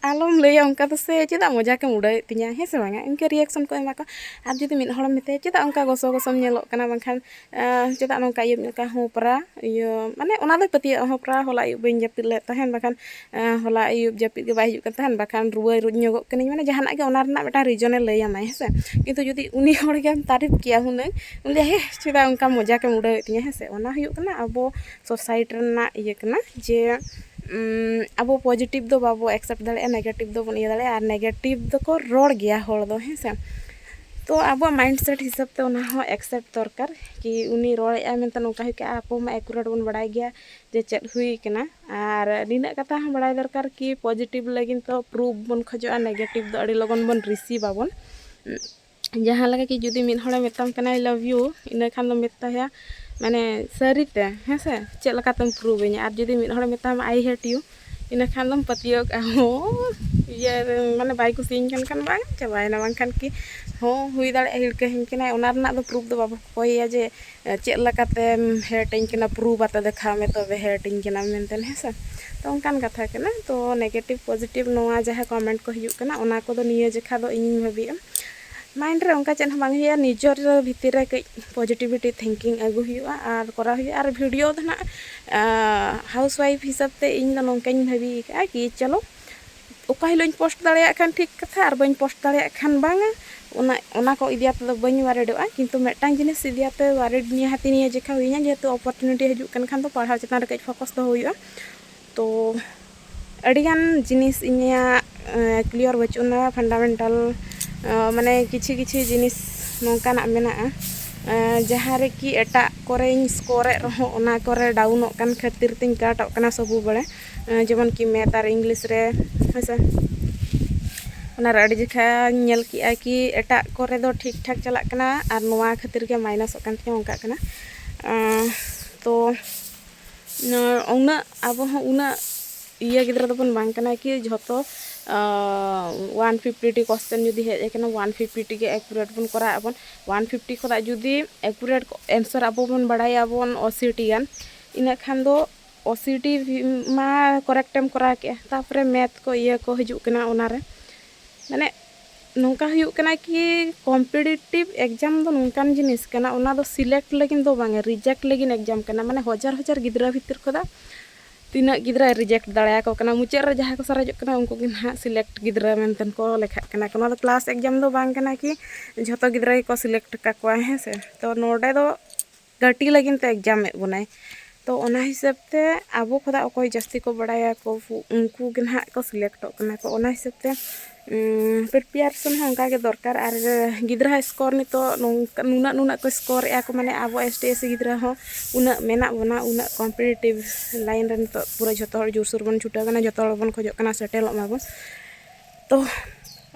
"ᱟᱞᱚᱢ ᱞᱟᱹᱭᱟ ᱚᱱᱠᱟ ᱫᱚ ᱥᱮ, ᱪᱮᱫᱟᱜ ᱢᱚᱡᱟᱠᱮᱢ ᱩᱰᱟᱹᱣᱮᱫ ᱛᱤᱧᱟ", ᱦᱮᱸ ᱥᱮ ᱵᱟᱝᱟ? ᱤᱱᱠᱟᱹ ᱨᱤᱭᱮᱠᱥᱚᱱ ᱠᱚ ᱮᱢᱟ ᱠᱚ᱾ ᱟᱨ ᱡᱩᱫᱤ ᱢᱤᱫ ᱦᱚᱲᱮᱢ ᱢᱮᱛᱟᱭᱟ, "ᱪᱮᱫᱟᱜ ᱚᱱᱠᱟ ᱜᱚᱥᱚ ᱜᱚᱥᱚᱢ ᱧᱮᱞᱚᱜ ᱠᱟᱱᱟ?" ᱵᱟᱝᱠᱷᱟᱱ ᱟᱸ, ᱪᱮᱫᱟᱜ ᱱᱚᱝᱠᱟ ᱟᱹᱭᱩᱵ ᱧᱚᱜ ᱠᱟ ᱦᱚᱸ ᱯᱨᱟ ᱤᱭᱟᱹ, ᱢᱟᱱᱮ ᱚᱱᱟ ᱫᱚᱭ ᱯᱟᱹᱛᱭᱟᱹᱜᱼᱟ, ᱦᱚᱸ ᱯᱨᱟ ᱦᱚᱞᱟ ᱟᱹᱭᱩᱵ ᱵᱟᱹᱧ ᱡᱟᱹᱯᱤᱫ ᱞᱮᱫ ᱛᱟᱦᱮᱱ, ᱵᱟᱠᱷᱟᱱ, ᱟᱸ, ᱦᱚᱞᱟ ᱟᱹᱭᱩᱵ ᱡᱟᱹᱯᱤᱫ ᱜᱮ ᱵᱟᱭ ᱦᱤᱡᱩᱜ ᱠᱟᱱ ᱛᱟᱦᱮᱱ, ᱵᱟᱠᱷᱟᱱ ᱨᱩᱣᱟᱹ ᱧᱚᱜᱚᱜ ᱠᱟᱹᱱᱟᱹᱧ, ᱢᱟᱱᱮ ᱡᱟᱦᱟᱱᱟᱜ ᱜᱮ ᱚᱱᱟ ᱨᱮᱱᱟᱜ ᱢᱤᱫᱴᱟᱝ ᱨᱤᱡᱚᱱᱮ ᱞᱟᱹᱭ ᱟᱢᱟᱭ, ᱦᱮᱸ ᱥᱮ᱾ ᱠᱤᱱᱛᱩ ᱡᱩᱫᱤ ᱩᱱᱤ ᱦᱚᱲ ᱜᱮᱢ ᱛᱟᱹᱨᱤᱯ ᱠᱮᱭᱟ ᱦᱩᱱᱟᱹᱝ, ᱩᱱᱤ ᱞᱟᱹᱭᱟ, "ᱦᱮ, ᱪᱮᱫᱟᱜ ᱚᱱᱠᱟ ᱢᱚᱡᱟᱠ ᱮᱢ ᱩᱰᱟᱹᱣᱮᱫ ᱛᱤᱧᱟ?" ᱦᱮᱸ ᱥᱮ, ᱚᱱᱟ ᱦᱩᱭᱩᱜ ᱠᱟᱱᱟ ᱟᱵᱚ ᱥᱳᱥᱟᱭᱴᱤ ᱨᱮᱱᱟᱜ ᱤᱭᱟᱹ ᱠᱟᱱᱟ ᱡᱮ, ᱩᱢ, ᱟᱵᱚ ᱯᱚᱡᱤᱴᱤᱵᱷ ᱫᱚ ᱵᱟᱵᱚ ᱮᱠᱥᱮᱯᱴ ᱫᱟᱲᱮᱭᱟᱜᱼᱟ, ᱱᱮᱜᱮᱴᱤᱵᱷ ᱫᱚᱵᱚᱱ ᱤᱭᱟᱹ ᱫᱟᱲᱮᱭᱟᱜᱼᱟ, ᱟᱨ ᱱᱮᱜᱮᱴᱤᱵᱷ ᱫᱚᱠᱚ ᱨᱚᱲ ᱜᱮᱭᱟ ᱦᱚᱲ ᱫᱚ, ᱦᱮᱸ ᱥᱮ᱾ ᱛᱚ ᱟᱵᱚᱣᱟᱜ mindset ᱦᱤᱥᱟᱹᱵ ᱛᱮ ᱚᱱᱟ ᱦᱚᱸ accept ᱫᱚᱨᱠᱟᱨ ᱠᱤ ᱩᱱᱤ ᱨᱚᱲᱮᱫᱼᱟᱭ ᱢᱮᱱᱛᱮ ᱱᱚᱝᱠᱟ ᱦᱩᱭ ᱠᱟᱜᱼᱟ, ᱟᱵᱚ ᱢᱟ accurate ᱵᱚᱱ ᱵᱟᱲᱟᱭ ᱜᱮᱭᱟ ᱡᱮ ᱪᱮᱫ ᱦᱩᱭ ᱠᱟᱱᱟ᱾ ᱟᱨ ᱱᱤᱱᱟᱹᱜ ᱠᱟᱛᱷᱟ ᱦᱚᱸ ᱵᱟᱲᱟᱭ ᱫᱚᱨᱠᱟᱨ ᱠᱤ positive ᱞᱟᱹᱜᱤᱫ ᱫᱚ proof ᱵᱚᱱ ᱠᱷᱚᱡᱚᱜᱼᱟ, negative ᱫᱚ ᱟᱹᱰᱤ ᱞᱚᱜᱚᱱ ᱵᱚᱱ receive ᱟᱵᱚᱱ᱾ ᱡᱟᱦᱟᱸ ᱞᱮᱠᱟ ᱠᱤ ᱡᱩᱫᱤ ᱢᱤᱫ ᱦᱚᱲᱮ ᱢᱮᱛᱟᱢ ᱠᱟᱱᱟ "I love you", ᱤᱱᱟᱹ ᱠᱷᱟᱱ ᱫᱚ ᱢᱮᱛᱟᱭᱟ ᱢᱟᱱᱮ ᱥᱟᱹᱨᱤᱛᱮ, ᱦᱮᱸ ᱥᱮ, ᱪᱮᱫ ᱞᱮᱠᱟᱛᱮᱢ prove ᱟᱹᱧᱟ? ᱟᱨ ᱡᱩᱫᱤ ᱢᱤᱫ ᱦᱚᱲᱮ ᱢᱮᱛᱟᱢᱟ "I hate you", ᱤᱱᱟᱹ ᱠᱷᱟᱱ ᱫᱚᱢ ᱯᱟᱹᱛᱭᱟᱹᱣ ᱠᱟᱜᱼᱟ, ᱦᱚᱸ ᱤᱭᱟᱹ ᱢᱟᱱᱮ ᱵᱟᱭ ᱠᱩᱥᱤᱭᱟᱹᱧ ᱠᱟᱱ ᱠᱷᱟᱱ ᱵᱟᱝ ᱪᱟᱵᱟᱭᱮᱱᱟ, ᱵᱟᱝᱠᱷᱟᱱ ᱠᱤ ᱦᱚᱸ ᱦᱩᱭ ᱫᱟᱲᱮᱭᱟᱜᱼᱟ ᱦᱤᱲᱠᱟᱹᱦᱟᱹᱧ ᱠᱟᱱᱟᱭ, ᱚᱱᱟ ᱨᱮᱱᱟᱜ ᱫᱚ proof ᱫᱚ ᱵᱟᱵᱚ ᱠᱚᱭᱮᱭᱟ ᱡᱮ ᱪᱮᱫ ᱞᱮᱠᱟᱛᱮᱢ hate ᱟᱹᱧ ᱠᱟᱱᱟ, prove ᱟᱛᱮ ᱫᱮᱠᱷᱟᱣ ᱢᱮ ᱛᱚᱵᱮ hate ᱟᱹᱧ ᱠᱟᱱᱟᱢ ᱢᱮᱱᱛᱮ, ᱦᱮᱸ ᱥᱮ᱾ ᱛᱚ ᱚᱱᱠᱟᱱ ᱠᱟᱛᱷᱟ ᱠᱟᱱᱟ᱾ ᱛᱚ negative positive ᱱᱚᱣᱟ ᱡᱟᱦᱟᱸ comment ᱠᱚ ᱦᱤᱡᱩᱜ ᱠᱟᱱᱟ, ᱚᱱᱟ ᱠᱚᱫᱚ ᱱᱤᱭᱟᱹ ᱡᱮᱠᱷᱟ ᱫᱚ ᱤᱧᱤᱧ ᱵᱷᱟᱹᱵᱤᱭᱮᱫᱼᱟ mind ᱨᱮ ᱚᱱᱠᱟ ᱪᱮᱫ ᱦᱚᱸ ᱵᱟᱝ ᱦᱩᱭᱩᱜᱼᱟ, ᱱᱤᱡᱮᱨ ᱵᱷᱤᱛᱤᱨ ᱨᱮ ᱠᱟᱹᱡ positivity thinking ᱟᱹᱜᱩ ᱦᱩᱭᱩᱜᱼᱟ ᱟᱨ ᱠᱚᱨᱟᱣ ᱦᱩᱭᱩᱜᱼᱟ᱾ ᱟᱨ video ᱫᱚ ᱱᱟᱜ housewife ᱦᱤᱥᱟᱹᱵ ᱛᱮ ᱤᱧ ᱫᱚ ᱱᱚᱝᱠᱟᱧ ᱵᱷᱟᱹᱵᱤ ᱟᱠᱟᱫᱼᱟ ᱠᱤ ᱪᱚᱞᱚ ᱚᱠᱟ ᱦᱤᱞᱳᱜ ᱤᱧ post ᱫᱟᱲᱮᱭᱟᱜ ᱠᱷᱟᱱ ᱴᱷᱤᱠ ᱠᱟᱛᱷᱟ, ᱟᱨ ᱵᱟᱹᱧ post ᱫᱟᱲᱮᱭᱟᱜ ᱠᱷᱟᱱ ᱵᱟᱝᱟ, ᱚᱱᱟ ᱚᱱᱟ ᱠᱚ ᱤᱫᱤ ᱟᱛᱮ ᱫᱚ ᱵᱟᱹᱧ worriedᱚᱜᱼᱟ᱾ ᱠᱤᱱᱛᱩ ᱢᱤᱫᱴᱟᱝ ᱡᱤᱱᱤᱥ ᱤᱫᱤ ᱟᱛᱮ worried ᱱᱤᱭᱟᱹ ᱦᱟᱹᱛᱤ ᱱᱤᱭᱟᱹ ᱡᱮᱠᱷᱟ ᱦᱩᱭᱱᱟ, ᱡᱮᱦᱮᱛᱩ opportunity ᱦᱤᱡᱩᱜ ᱠᱟᱱ ᱠᱷᱟᱱ ᱫᱚ ᱯᱟᱲᱦᱟᱣ ᱪᱮᱛᱟᱱ ᱨᱮ ᱠᱟᱹᱡ focus ᱫᱚᱦᱚ ᱦᱩᱭᱩᱜᱼᱟ᱾ ᱛᱚ ᱟᱹᱰᱤᱜᱟᱱ ᱡᱤᱱᱤᱥ ᱤᱧᱟᱹᱜ clear ᱵᱟᱹᱪᱩᱜ ᱟᱱᱟ, fundamental ᱢᱟᱱᱮ ᱠᱤᱪᱷᱤ ᱠᱤᱪᱷᱤ ᱡᱤᱱᱤᱥ ᱱᱚᱝᱠᱟᱱᱟᱜ ᱢᱮᱱᱟᱜᱼᱟ ᱡᱟᱦᱟᱸ ᱨᱮᱠᱤ ᱮᱴᱟᱜ ᱠᱚᱨᱮᱧ score ᱮᱫ ᱨᱮᱦᱚᱸ ᱚᱱᱟ ᱠᱚᱨᱮ downᱚᱜ ᱠᱟᱱ ᱠᱷᱟᱹᱛᱤᱨ ᱛᱤᱧ cutᱚᱜ ᱠᱟᱱᱟ ᱥᱚᱵᱩ ᱵᱮᱲᱮ, ᱡᱮᱢᱚᱱ ᱠᱤ math ᱟᱨ English ᱨᱮ, ᱦᱮᱸ ᱥᱮ᱾ ᱚᱱᱟ ᱨᱮ ᱟᱹᱰᱤ ᱡᱚᱠᱷᱟᱧ ᱧᱮᱞ ᱠᱮᱜᱼᱟ ᱠᱤ ᱮᱴᱟᱜ ᱠᱚᱨᱮ ᱫᱚ ᱴᱷᱤᱠ ᱴᱷᱟᱠ ᱪᱟᱞᱟᱜ ᱠᱟᱱᱟ ᱟᱨ ᱱᱚᱣᱟ ᱠᱷᱟᱹᱛᱤᱨ ᱜᱮ minusᱚᱜ ᱠᱟᱱ ᱛᱤᱧᱟᱹ, ᱚᱱᱠᱟᱜ ᱠᱟᱱᱟ᱾ ᱛᱚ ᱩᱱᱟᱹᱜ ᱟᱵᱚ ᱦᱚᱸ ᱩᱱᱟᱹᱜ ᱤᱭᱟᱹ ᱜᱤᱫᱽᱨᱟᱹ ᱫᱚᱵᱚᱱ ᱵᱟᱝ ᱠᱟᱱᱟ ᱠᱤ ᱡᱷᱚᱛᱚ one fifty question ᱡᱩᱫᱤ ᱦᱮᱡ ᱟᱠᱟᱱᱟ, one fifty ᱜᱮ accurate ᱵᱚᱱ ᱠᱚᱨᱟᱣ ᱟᱵᱚᱱ᱾ One fifty ᱠᱷᱚᱱᱟᱜ ᱡᱩᱫᱤ accurate answer ᱟᱵᱚ ᱵᱚᱱ ᱵᱟᱲᱟᱭᱟᱵᱚᱱ ᱟᱥᱤ ᱴᱤ ᱜᱟᱱ, ᱤᱱᱟᱹ ᱠᱷᱟᱱ ᱫᱚ ᱟᱥᱤ ᱴᱤ ᱢᱟ correct ᱮᱢ ᱠᱚᱨᱟᱣ ᱠᱮᱜᱼᱟ, ᱛᱟᱨᱯᱚᱨᱮ math ᱠᱚ ᱤᱭᱟᱹ ᱠᱚ ᱦᱤᱡᱩᱜ ᱠᱟᱱᱟ, ᱚᱱᱟᱨᱮ ᱢᱟᱱᱮ ᱱᱚᱝᱠᱟ ᱦᱩᱭᱩᱜ ᱠᱟᱱᱟ ᱠᱤ competitive exam ᱫᱚ ᱱᱚᱝᱠᱟᱱ ᱡᱤᱱᱤᱥ ᱠᱟᱱᱟ, ᱚᱱᱟ ᱫᱚ select ᱞᱟᱹᱜᱤᱫ ᱫᱚ ᱵᱟᱝᱟ, reject ᱞᱟᱹᱜᱤᱫ exam ᱠᱟᱱᱟ᱾ ᱢᱟᱱᱮ ᱦᱟᱡᱟᱨ ᱦᱟᱡᱟᱨ ᱜᱤᱫᱽᱨᱟᱹ ᱵᱷᱤᱛᱤᱨ ᱠᱷᱚᱱᱟᱜ ᱛᱤᱱᱟᱹᱜ ᱜᱤᱫᱽᱨᱟᱹᱭ reject ᱫᱟᱲᱮᱭᱟᱠᱚ ᱠᱟᱱᱟ, ᱢᱩᱪᱟᱹᱫ ᱨᱮ ᱡᱟᱦᱟᱸᱭ ᱠᱚ ᱥᱟᱨᱮᱡᱚᱜ ᱠᱟᱱᱟ ᱩᱱᱠᱩ ᱜᱮ ᱱᱟᱦᱟᱜ select ᱜᱤᱫᱽᱨᱟᱹ ᱢᱮᱱᱛᱮ ᱠᱚ ᱞᱮᱠᱷᱟᱜ ᱠᱟᱱᱟ᱾ ᱱᱚᱣᱟ ᱫᱚ class exam ᱫᱚ ᱵᱟᱝ ᱠᱟᱱᱟ ᱠᱤ ᱡᱷᱚᱛᱚ ᱜᱤᱫᱽᱨᱟᱹ ᱜᱮᱠᱚ select ᱠᱟᱠᱚᱣᱟ, ᱦᱮᱸ ᱥᱮ᱾ ᱛᱚ ᱱᱚᱰᱮ ᱫᱚ ᱜᱟᱹᱴᱤ ᱞᱟᱹᱜᱤᱫ ᱛᱮ exam ᱮᱫ ᱵᱚᱱᱟᱭ᱾ ᱛᱚ ᱚᱱᱟ ᱦᱤᱥᱟᱹᱵ ᱛᱮ ᱟᱵᱚ ᱠᱷᱚᱱᱟᱜ ᱚᱠᱚᱭ ᱡᱟᱹᱥᱛᱤ ᱠᱚ ᱵᱟᱲᱟᱭᱟ ᱠᱚ, ᱩᱱᱠᱩ ᱜᱮ ᱱᱟᱦᱟᱜ ᱠᱚ selectᱚᱜ ᱠᱟᱱᱟ ᱠᱚ᱾ ᱚᱱᱟ ᱦᱤᱥᱟᱹᱵ ᱛᱮ ᱯᱨᱤᱯᱟᱨᱮᱥᱚᱱ ᱦᱚᱸ ᱚᱱᱠᱟ ᱜᱮ ᱫᱚᱨᱠᱟᱨ᱾ ᱟᱨ ᱜᱤᱫᱽᱨᱟᱹ ᱦᱚᱸ ᱥᱠᱳᱨ ᱱᱤᱛᱚᱜ ᱱᱚᱝᱠᱟ ᱱᱩᱱᱟᱹᱜ ᱱᱩᱱᱟᱹᱜ ᱠᱚ ᱥᱠᱳᱨᱮᱜᱼᱟ ᱠᱚ, ᱢᱟᱱᱮ ᱟᱵᱚ ᱮᱥ ᱴᱤ ᱮᱥ ᱥᱤ ᱜᱤᱫᱽᱨᱟᱹ ᱦᱚᱸ ᱩᱱᱟᱹᱜ ᱢᱮᱱᱟᱜ ᱵᱚᱱᱟ, ᱩᱱᱟᱹᱜ ᱠᱚᱢᱯᱤᱴᱤᱴᱤᱵᱷ ᱞᱟᱭᱤᱱ ᱨᱮ ᱱᱤᱛᱚᱜ ᱯᱩᱨᱟᱹ ᱡᱷᱚᱛᱚ ᱦᱚᱲ ᱡᱳᱨᱥᱳᱨ ᱵᱚᱱ ᱪᱷᱩᱴᱟᱹᱣ ᱠᱟᱱᱟ, ᱡᱷᱚᱛᱚ ᱦᱚᱲ ᱵᱚᱱ ᱠᱷᱚᱡᱚᱜ ᱠᱟᱱᱟ ᱥᱮᱴᱮᱞᱚᱜ ᱢᱟᱵᱚᱱ᱾ ᱛᱚ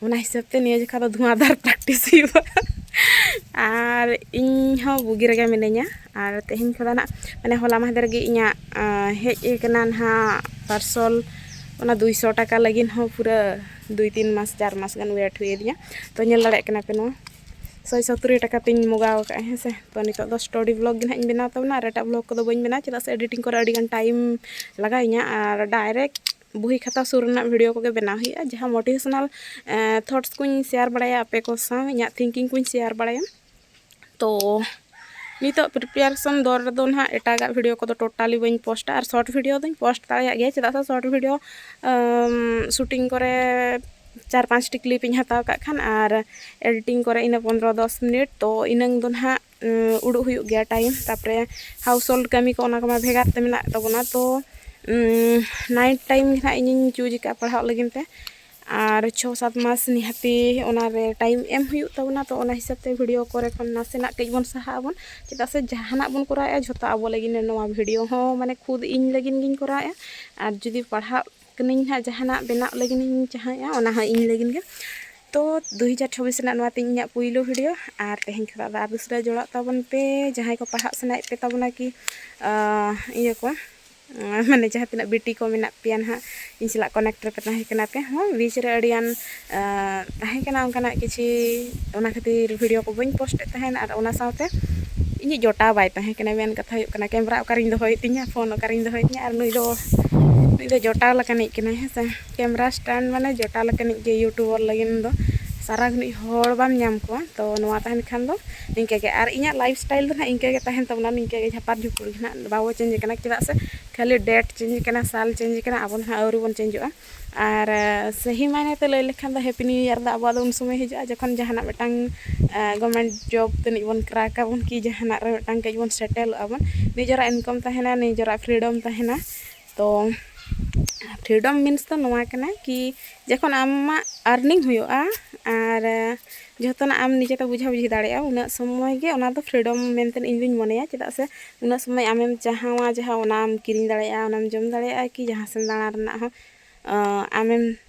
ᱚᱱᱟ ᱦᱤᱥᱟᱹᱵ ᱛᱮ ᱱᱤᱭᱟᱹ ᱡᱚᱠᱷᱟ ᱫᱚ ᱫᱷᱩᱣᱟᱸᱫᱷᱟᱨ ᱯᱨᱮᱠᱴᱤᱥ ᱦᱩᱭᱩᱜᱼᱟ᱾ ᱟᱨ ᱤᱧ ᱦᱚᱸ ᱵᱩᱜᱤ ᱨᱮᱜᱮ ᱢᱤᱱᱟᱹᱧᱟ᱾ ᱟᱨ ᱛᱮᱦᱮᱧ ᱠᱷᱚᱱᱟᱜ ᱱᱟᱜ, ᱢᱟᱱᱮ ᱦᱚᱞᱟ ᱢᱟᱦᱫᱮᱨ ᱜᱮ ᱤᱧᱟᱹᱜ ᱟᱸ, ᱦᱮᱡ ᱠᱟᱱᱟ ᱱᱟᱦᱟᱜ ᱯᱟᱨᱥᱚᱞ, ᱚᱱᱟ ᱫᱩᱭᱥᱚ ᱴᱟᱠᱟ ᱞᱟᱹᱜᱤᱫ ᱦᱚᱸ ᱯᱩᱨᱟᱹ ᱫᱩᱭ ᱛᱤᱱ ᱢᱟᱥ ᱪᱟᱨ ᱢᱟᱥ ᱜᱟᱱ ᱣᱮᱴ ᱦᱩᱭ ᱟᱹᱫᱤᱧᱟ᱾ ᱛᱚ ᱧᱮᱞ ᱫᱟᱲᱮᱭᱟᱜ ᱠᱟᱱᱟ ᱯᱮ ᱱᱚᱣᱟ ᱥᱚᱭ ᱥᱚᱛᱨᱤ ᱴᱟᱠᱟ ᱛᱤᱧ ᱢᱚᱜᱟᱣ ᱟᱠᱟᱫᱼᱟ, ᱦᱮᱸ ᱥᱮ᱾ ᱛᱚ ᱱᱤᱛᱚᱜ ᱫᱚ ᱥᱴᱳᱨᱤ ᱵᱞᱚᱜ ᱜᱮ ᱱᱟᱦᱟᱜ ᱤᱧ ᱵᱮᱱᱟᱣ ᱛᱟᱵᱚᱱᱟ, ᱟᱨ ᱮᱴᱟᱜ ᱵᱞᱚᱜ ᱠᱚᱫᱚ ᱵᱟᱹᱧ ᱵᱮᱱᱟᱣᱟ, ᱪᱮᱫᱟᱜ ᱥᱮ ᱮᱰᱤᱴᱤᱝ ᱠᱚᱨᱮ ᱟᱹᱰᱤ ᱜᱟᱱ ᱴᱟᱭᱤᱢ ᱞᱟᱜᱟᱣᱤᱧᱟ, ᱟᱨ ᱰᱟᱭᱨᱮᱠᱴ ᱵᱩᱦᱤ ᱠᱷᱟᱛᱟ ᱥᱩᱨ ᱨᱮᱱᱟᱜ ᱵᱷᱤᱰᱤᱭᱳ ᱠᱚᱜᱮ ᱵᱮᱱᱟᱣ ᱦᱩᱭᱩᱜᱼᱟ, ᱡᱟᱦᱟᱸ ᱢᱳᱴᱤᱵᱷᱮᱥᱚᱱᱟᱞ ᱛᱷᱚᱴᱥ ᱠᱚᱧ ᱥᱮᱭᱟᱨ ᱵᱟᱲᱟᱭᱟ ᱟᱯᱮ ᱠᱚ ᱥᱟᱶ, ᱤᱧᱟᱹᱜ ᱛᱷᱤᱝᱠᱤᱝ ᱠᱚᱧ ᱥᱮᱭᱟᱨ ᱵᱟᱲᱟᱭᱟ᱾ ᱛᱚ ᱱᱤᱛᱚᱜ ᱯᱨᱤᱯᱟᱨᱮᱥᱚᱱ ᱫᱚᱨ ᱨᱮᱫᱚ ᱱᱟᱦᱟᱜ ᱮᱴᱟᱜᱟᱜ ᱵᱷᱤᱰᱤᱭᱳ ᱠᱚᱫᱚ ᱴᱳᱴᱟᱞᱤ ᱵᱟᱹᱧ ᱯᱳᱥᱴᱟ, ᱟᱨ ᱥᱚᱨᱴ ᱵᱷᱤᱰᱤᱭᱳ ᱫᱚᱧ ᱯᱳᱥᱴ ᱫᱟᱲᱮᱭᱟᱜ ᱜᱮᱭᱟ, ᱪᱮᱫᱟᱜ ᱥᱮ ᱥᱚᱨᱴ ᱵᱷᱤᱰᱤᱭᱳ ᱥᱩᱴᱤᱝ ᱠᱚᱨᱮ ᱪᱟᱨ ᱯᱟᱸᱪᱴᱤ ᱠᱞᱤᱯ ᱤᱧ ᱦᱟᱛᱟᱣ ᱠᱟᱜ ᱠᱷᱟᱱ, ᱟᱨ ᱮᱰᱤᱴᱤᱝ ᱠᱚᱨᱮ ᱤᱱᱟᱹ ᱯᱚᱱᱨᱚ ᱫᱚᱥ ᱢᱤᱱᱤᱴ, ᱛᱚ ᱤᱱᱟᱹᱝ ᱫᱚ ᱱᱟᱦᱟᱜ ᱩᱸ, ᱩᱰᱩᱠ ᱦᱩᱭᱩᱜ ᱜᱮᱭᱟ ᱴᱟᱭᱤᱢ᱾ ᱛᱟᱨᱯᱚᱨᱮ ᱦᱟᱣᱩᱥ ᱦᱳᱞᱰ ᱠᱟᱹᱢᱤ ᱠᱚ, ᱚᱱᱟ ᱠᱚᱢᱟ ᱵᱷᱮᱜᱟᱨ ᱛᱮ ᱢᱮᱱᱟᱜ ᱛᱟᱵᱚᱱᱟ᱾ ᱛᱚ ᱱᱟᱭᱤᱴ ᱴᱟᱭᱤᱢ ᱜᱮ ᱱᱟᱦᱟᱜ ᱤᱧᱤᱧ ᱪᱩᱡᱽ ᱟᱠᱟᱫᱼᱟ ᱯᱟᱲᱦᱟᱜ ᱞᱟᱹᱜᱤᱫ ᱛᱮ, ᱟᱨ ᱪᱷᱚ ᱥᱟᱛ ᱢᱟᱥ ᱱᱤᱦᱟᱹᱛᱤ ᱚᱱᱟᱨᱮ ᱴᱟᱭᱤᱢ ᱮᱢ ᱦᱩᱭᱩᱜ ᱛᱟᱵᱚᱱᱟ᱾ ᱛᱚ ᱚᱱᱟ ᱦᱤᱥᱟᱹᱵ ᱛᱮ ᱵᱷᱤᱰᱤᱭᱳ ᱠᱚᱨᱮ ᱠᱷᱚᱱ ᱱᱟᱥᱮᱱᱟᱜ ᱠᱟᱹᱡ ᱵᱚᱱ ᱥᱟᱦᱟᱜ ᱟᱵᱚᱱ, ᱪᱮᱫᱟᱜ ᱥᱮ ᱡᱟᱦᱟᱱᱟᱜ ᱵᱚᱱ ᱠᱚᱨᱟᱣᱮᱫᱼᱟ ᱡᱷᱚᱛᱚ ᱟᱵᱚ ᱞᱟᱹᱜᱤᱫ᱾ ᱱᱚᱣᱟ ᱵᱷᱤᱰᱤᱭᱳ ᱦᱚᱸ ᱢᱟᱱᱮ ᱠᱷᱩᱫ ᱤᱧ ᱞᱟᱹᱜᱤᱫ ᱜᱤᱧ ᱠᱚᱨᱟᱣᱮᱫᱼᱟ, ᱟᱨ ᱡᱩᱫᱤ ᱯᱟᱲᱦᱟᱜ ᱠᱟᱹᱱᱟᱹᱧ ᱱᱟᱦᱟᱜ, ᱡᱟᱦᱟᱱᱟᱜ ᱵᱮᱱᱟᱣ ᱞᱟᱹᱜᱤᱫ ᱤᱧ ᱪᱟᱦᱟᱣᱮᱫᱼᱟ, ᱚᱱᱟ ᱦᱚᱸ ᱤᱧ ᱞᱟᱹᱜᱤᱫ ᱜᱮ᱾ ᱛᱚ ᱫᱩ ᱦᱟᱡᱟᱨ ᱪᱷᱟᱵᱵᱤᱥ ᱨᱮᱱᱟᱜ ᱱᱚᱣᱟ ᱛᱤᱧ ᱤᱧᱟᱹᱜ ᱯᱩᱭᱞᱩ ᱵᱷᱤᱰᱤᱭᱳ, ᱟᱨ ᱛᱮᱦᱮᱧ ᱠᱷᱚᱱᱟᱜ ᱫᱚ ᱟᱨ ᱫᱚᱥᱨᱟ ᱡᱚᱲᱟᱜ ᱛᱟᱵᱚᱱ ᱯᱮ, ᱡᱟᱦᱟᱸᱭ ᱠᱚ ᱯᱟᱲᱦᱟᱜ ᱥᱟᱱᱟᱭᱮᱫ ᱯᱮ ᱛᱟᱵᱚᱱᱟ ᱠᱤ, ᱟᱸ, ᱤᱭᱟᱹ ᱠᱚ, ᱟᱸ, ᱢᱟᱱᱮ ᱡᱟᱦᱟᱸ ᱛᱤᱱᱟᱹᱜ ᱵᱤᱴᱤ ᱠᱚ ᱢᱮᱱᱟᱜ ᱯᱮᱭᱟ ᱱᱟᱦᱟᱜ, ᱤᱧ ᱥᱟᱞᱟᱜ ᱠᱚᱱᱮᱠᱴ ᱨᱮᱯᱮ ᱛᱟᱦᱮᱸ ᱠᱟᱱᱟ ᱯᱮ᱾ ᱦᱚᱸ, ᱵᱤᱪ ᱨᱮ ᱟᱹᱰᱤᱜᱟᱱ, ᱟᱸ, ᱛᱟᱦᱮᱸ ᱠᱟᱱᱟ ᱚᱱᱠᱟᱱᱟᱜ ᱠᱤᱪᱷᱤ, ᱚᱱᱟ ᱠᱷᱟᱹᱛᱤᱨ ᱵᱷᱤᱰᱤᱭᱳ ᱠᱚ ᱵᱟᱹᱧ ᱯᱳᱥᱴ ᱮᱫ ᱛᱟᱦᱮᱱ᱾ ᱟᱨ ᱚᱱᱟ ᱥᱟᱶᱛᱮ ᱤᱧᱤᱡ ᱡᱚᱴᱟᱣ ᱵᱟᱭ ᱛᱟᱦᱮᱸ ᱠᱟᱱᱟ᱾ ᱢᱮᱱ ᱠᱟᱛᱷᱟ ᱦᱩᱭᱩᱜ ᱠᱟᱱᱟ, ᱠᱮᱢᱨᱟ ᱚᱠᱟᱨᱤᱧ ᱫᱚᱦᱚᱭᱮᱫ ᱛᱤᱧᱟ, ᱯᱷᱳᱱ ᱚᱠᱟᱨᱤᱧ ᱫᱚᱦᱚᱭᱮᱫ ᱛᱤᱧᱟ, ᱟᱨ ᱱᱩᱭ ᱫᱚ, ᱱᱩᱭ ᱫᱚ ᱡᱚᱴᱟᱣ ᱞᱮᱠᱟᱱᱤᱡ ᱠᱟᱱᱟᱭ, ᱦᱮᱸ ᱥᱮ᱾ ᱠᱮᱢᱨᱟ ᱥᱴᱮᱱᱰ ᱢᱟᱱᱮ ᱡᱚᱴᱟᱣ ᱞᱮᱠᱟᱱᱤᱡ ᱜᱮ ᱭᱩᱴᱩᱵᱟᱨ ᱞᱟᱹᱜᱤᱫ ᱫᱚ᱾ ᱥᱟᱨᱟ ᱜᱷᱟᱹᱲᱤᱡ ᱦᱚᱲ ᱵᱟᱢ ᱧᱟᱢ ᱠᱚᱣᱟ᱾ ᱛᱚ ᱱᱚᱣᱟ ᱛᱟᱦᱮᱱ ᱠᱷᱟᱱ ᱫᱚ ᱱᱤᱝᱠᱟᱹ ᱜᱮ᱾ ᱟᱨ ᱤᱧᱟᱹᱜ ᱞᱟᱭᱤᱯᱷ ᱥᱴᱟᱭᱤᱞ ᱫᱚ ᱱᱟᱦᱟᱜ ᱤᱱᱠᱟᱹ ᱜᱮ ᱛᱟᱦᱮᱱ ᱛᱟᱵᱚᱱᱟ, ᱱᱤᱝᱠᱟᱹ ᱜᱮ ᱡᱷᱟᱯᱟᱨ ᱡᱷᱩᱯᱩᱨ ᱜᱮ ᱱᱟᱦᱟᱜ, ᱵᱟᱵᱚ ᱪᱮᱧᱡᱽ ᱠᱟᱱᱟ᱾ ᱪᱮᱫᱟᱜ ᱥᱮ ᱠᱷᱟᱹᱞᱤ ᱰᱮᱴ ᱪᱮᱧᱡᱽ ᱠᱟᱱᱟ, ᱥᱟᱞ ᱪᱮᱧᱡᱽ ᱠᱟᱱᱟ, ᱟᱵᱚ ᱫᱚ ᱱᱟᱦᱟᱜ ᱟᱹᱣᱨᱤ ᱵᱚᱱ ᱪᱮᱧᱡᱚᱜᱼᱟ᱾ ᱟᱨ ᱥᱟᱹᱦᱤ ᱢᱟᱭᱱᱮ ᱛᱮ ᱞᱟᱹᱭ ᱞᱮᱠᱷᱟᱱ ᱫᱚ ᱦᱮᱯᱤ ᱱᱤᱭᱩ ᱤᱭᱟᱨ ᱫᱚ ᱟᱵᱚᱣᱟᱜ ᱫᱚ ᱩᱱ ᱥᱚᱢᱚᱭ ᱦᱤᱡᱩᱜᱼᱟ, ᱡᱚᱠᱷᱚᱱ ᱡᱟᱦᱟᱱᱟᱜ ᱢᱤᱫᱴᱟᱝ ᱜᱚᱵᱷᱚᱨᱱᱢᱮᱱᱴ ᱡᱚᱵ ᱛᱟᱹᱱᱤᱡ ᱵᱚᱱ ᱠᱨᱟᱠ ᱟᱵᱚᱱ, ᱠᱤ ᱡᱟᱦᱟᱱᱟᱜ ᱨᱮ ᱢᱤᱫᱴᱟᱝ ᱠᱟᱹᱡ ᱵᱚᱱ ᱥᱮᱴᱮᱞᱚᱜᱼᱟ ᱵᱚᱱ, ᱱᱤᱡᱮᱨᱟᱜ ᱤᱱᱠᱟᱢ ᱛᱟᱦᱮᱱᱟ, ᱱᱤᱡᱮᱨᱟᱜ ᱯᱷᱨᱤᱰᱚᱢ ᱛᱟᱦᱮᱱᱟ᱾ ᱛᱚ Freedom means ᱫᱚ ᱱᱚᱣᱟ ᱠᱟᱱᱟ ᱠᱤ ᱡᱚᱠᱷᱚᱱ ᱟᱢᱟᱜ earning ᱦᱩᱭᱩᱜᱼᱟ ᱟᱨ ᱡᱚᱛᱚᱱᱟᱜ ᱟᱢ ᱱᱤᱡᱮᱛᱮ ᱵᱩᱡᱷᱟᱹ ᱵᱩᱡᱷᱤ ᱫᱟᱲᱮᱭᱟᱜᱼᱟ, ᱩᱱᱟᱹᱜ ᱥᱚᱢᱚᱭ ᱜᱮ ᱚᱱᱟ ᱫᱚ freedom ᱢᱮᱱᱛᱮ ᱤᱧ ᱫᱩᱧ ᱢᱚᱱᱮᱭᱟ᱾ ᱪᱮᱫᱟᱜ ᱥᱮ ᱩᱱᱟᱹᱜ ᱥᱚᱢᱚᱭ ᱟᱢᱮᱢ ᱪᱟᱦᱟᱣᱟ ᱡᱟᱦᱟᱸ ᱚᱱᱟᱢ ᱠᱤᱨᱤᱧ ᱫᱟᱲᱮᱭᱟᱜᱼᱟ, ᱚᱱᱟᱢ ᱡᱚᱢ ᱫᱟᱲᱮᱭᱟᱜᱼᱟ, ᱠᱤ ᱡᱟᱦᱟᱸ ᱥᱮᱱ ᱫᱟᱬᱟᱱ ᱨᱮᱱᱟᱜ ᱦᱚᱸ ᱟᱢᱮᱢ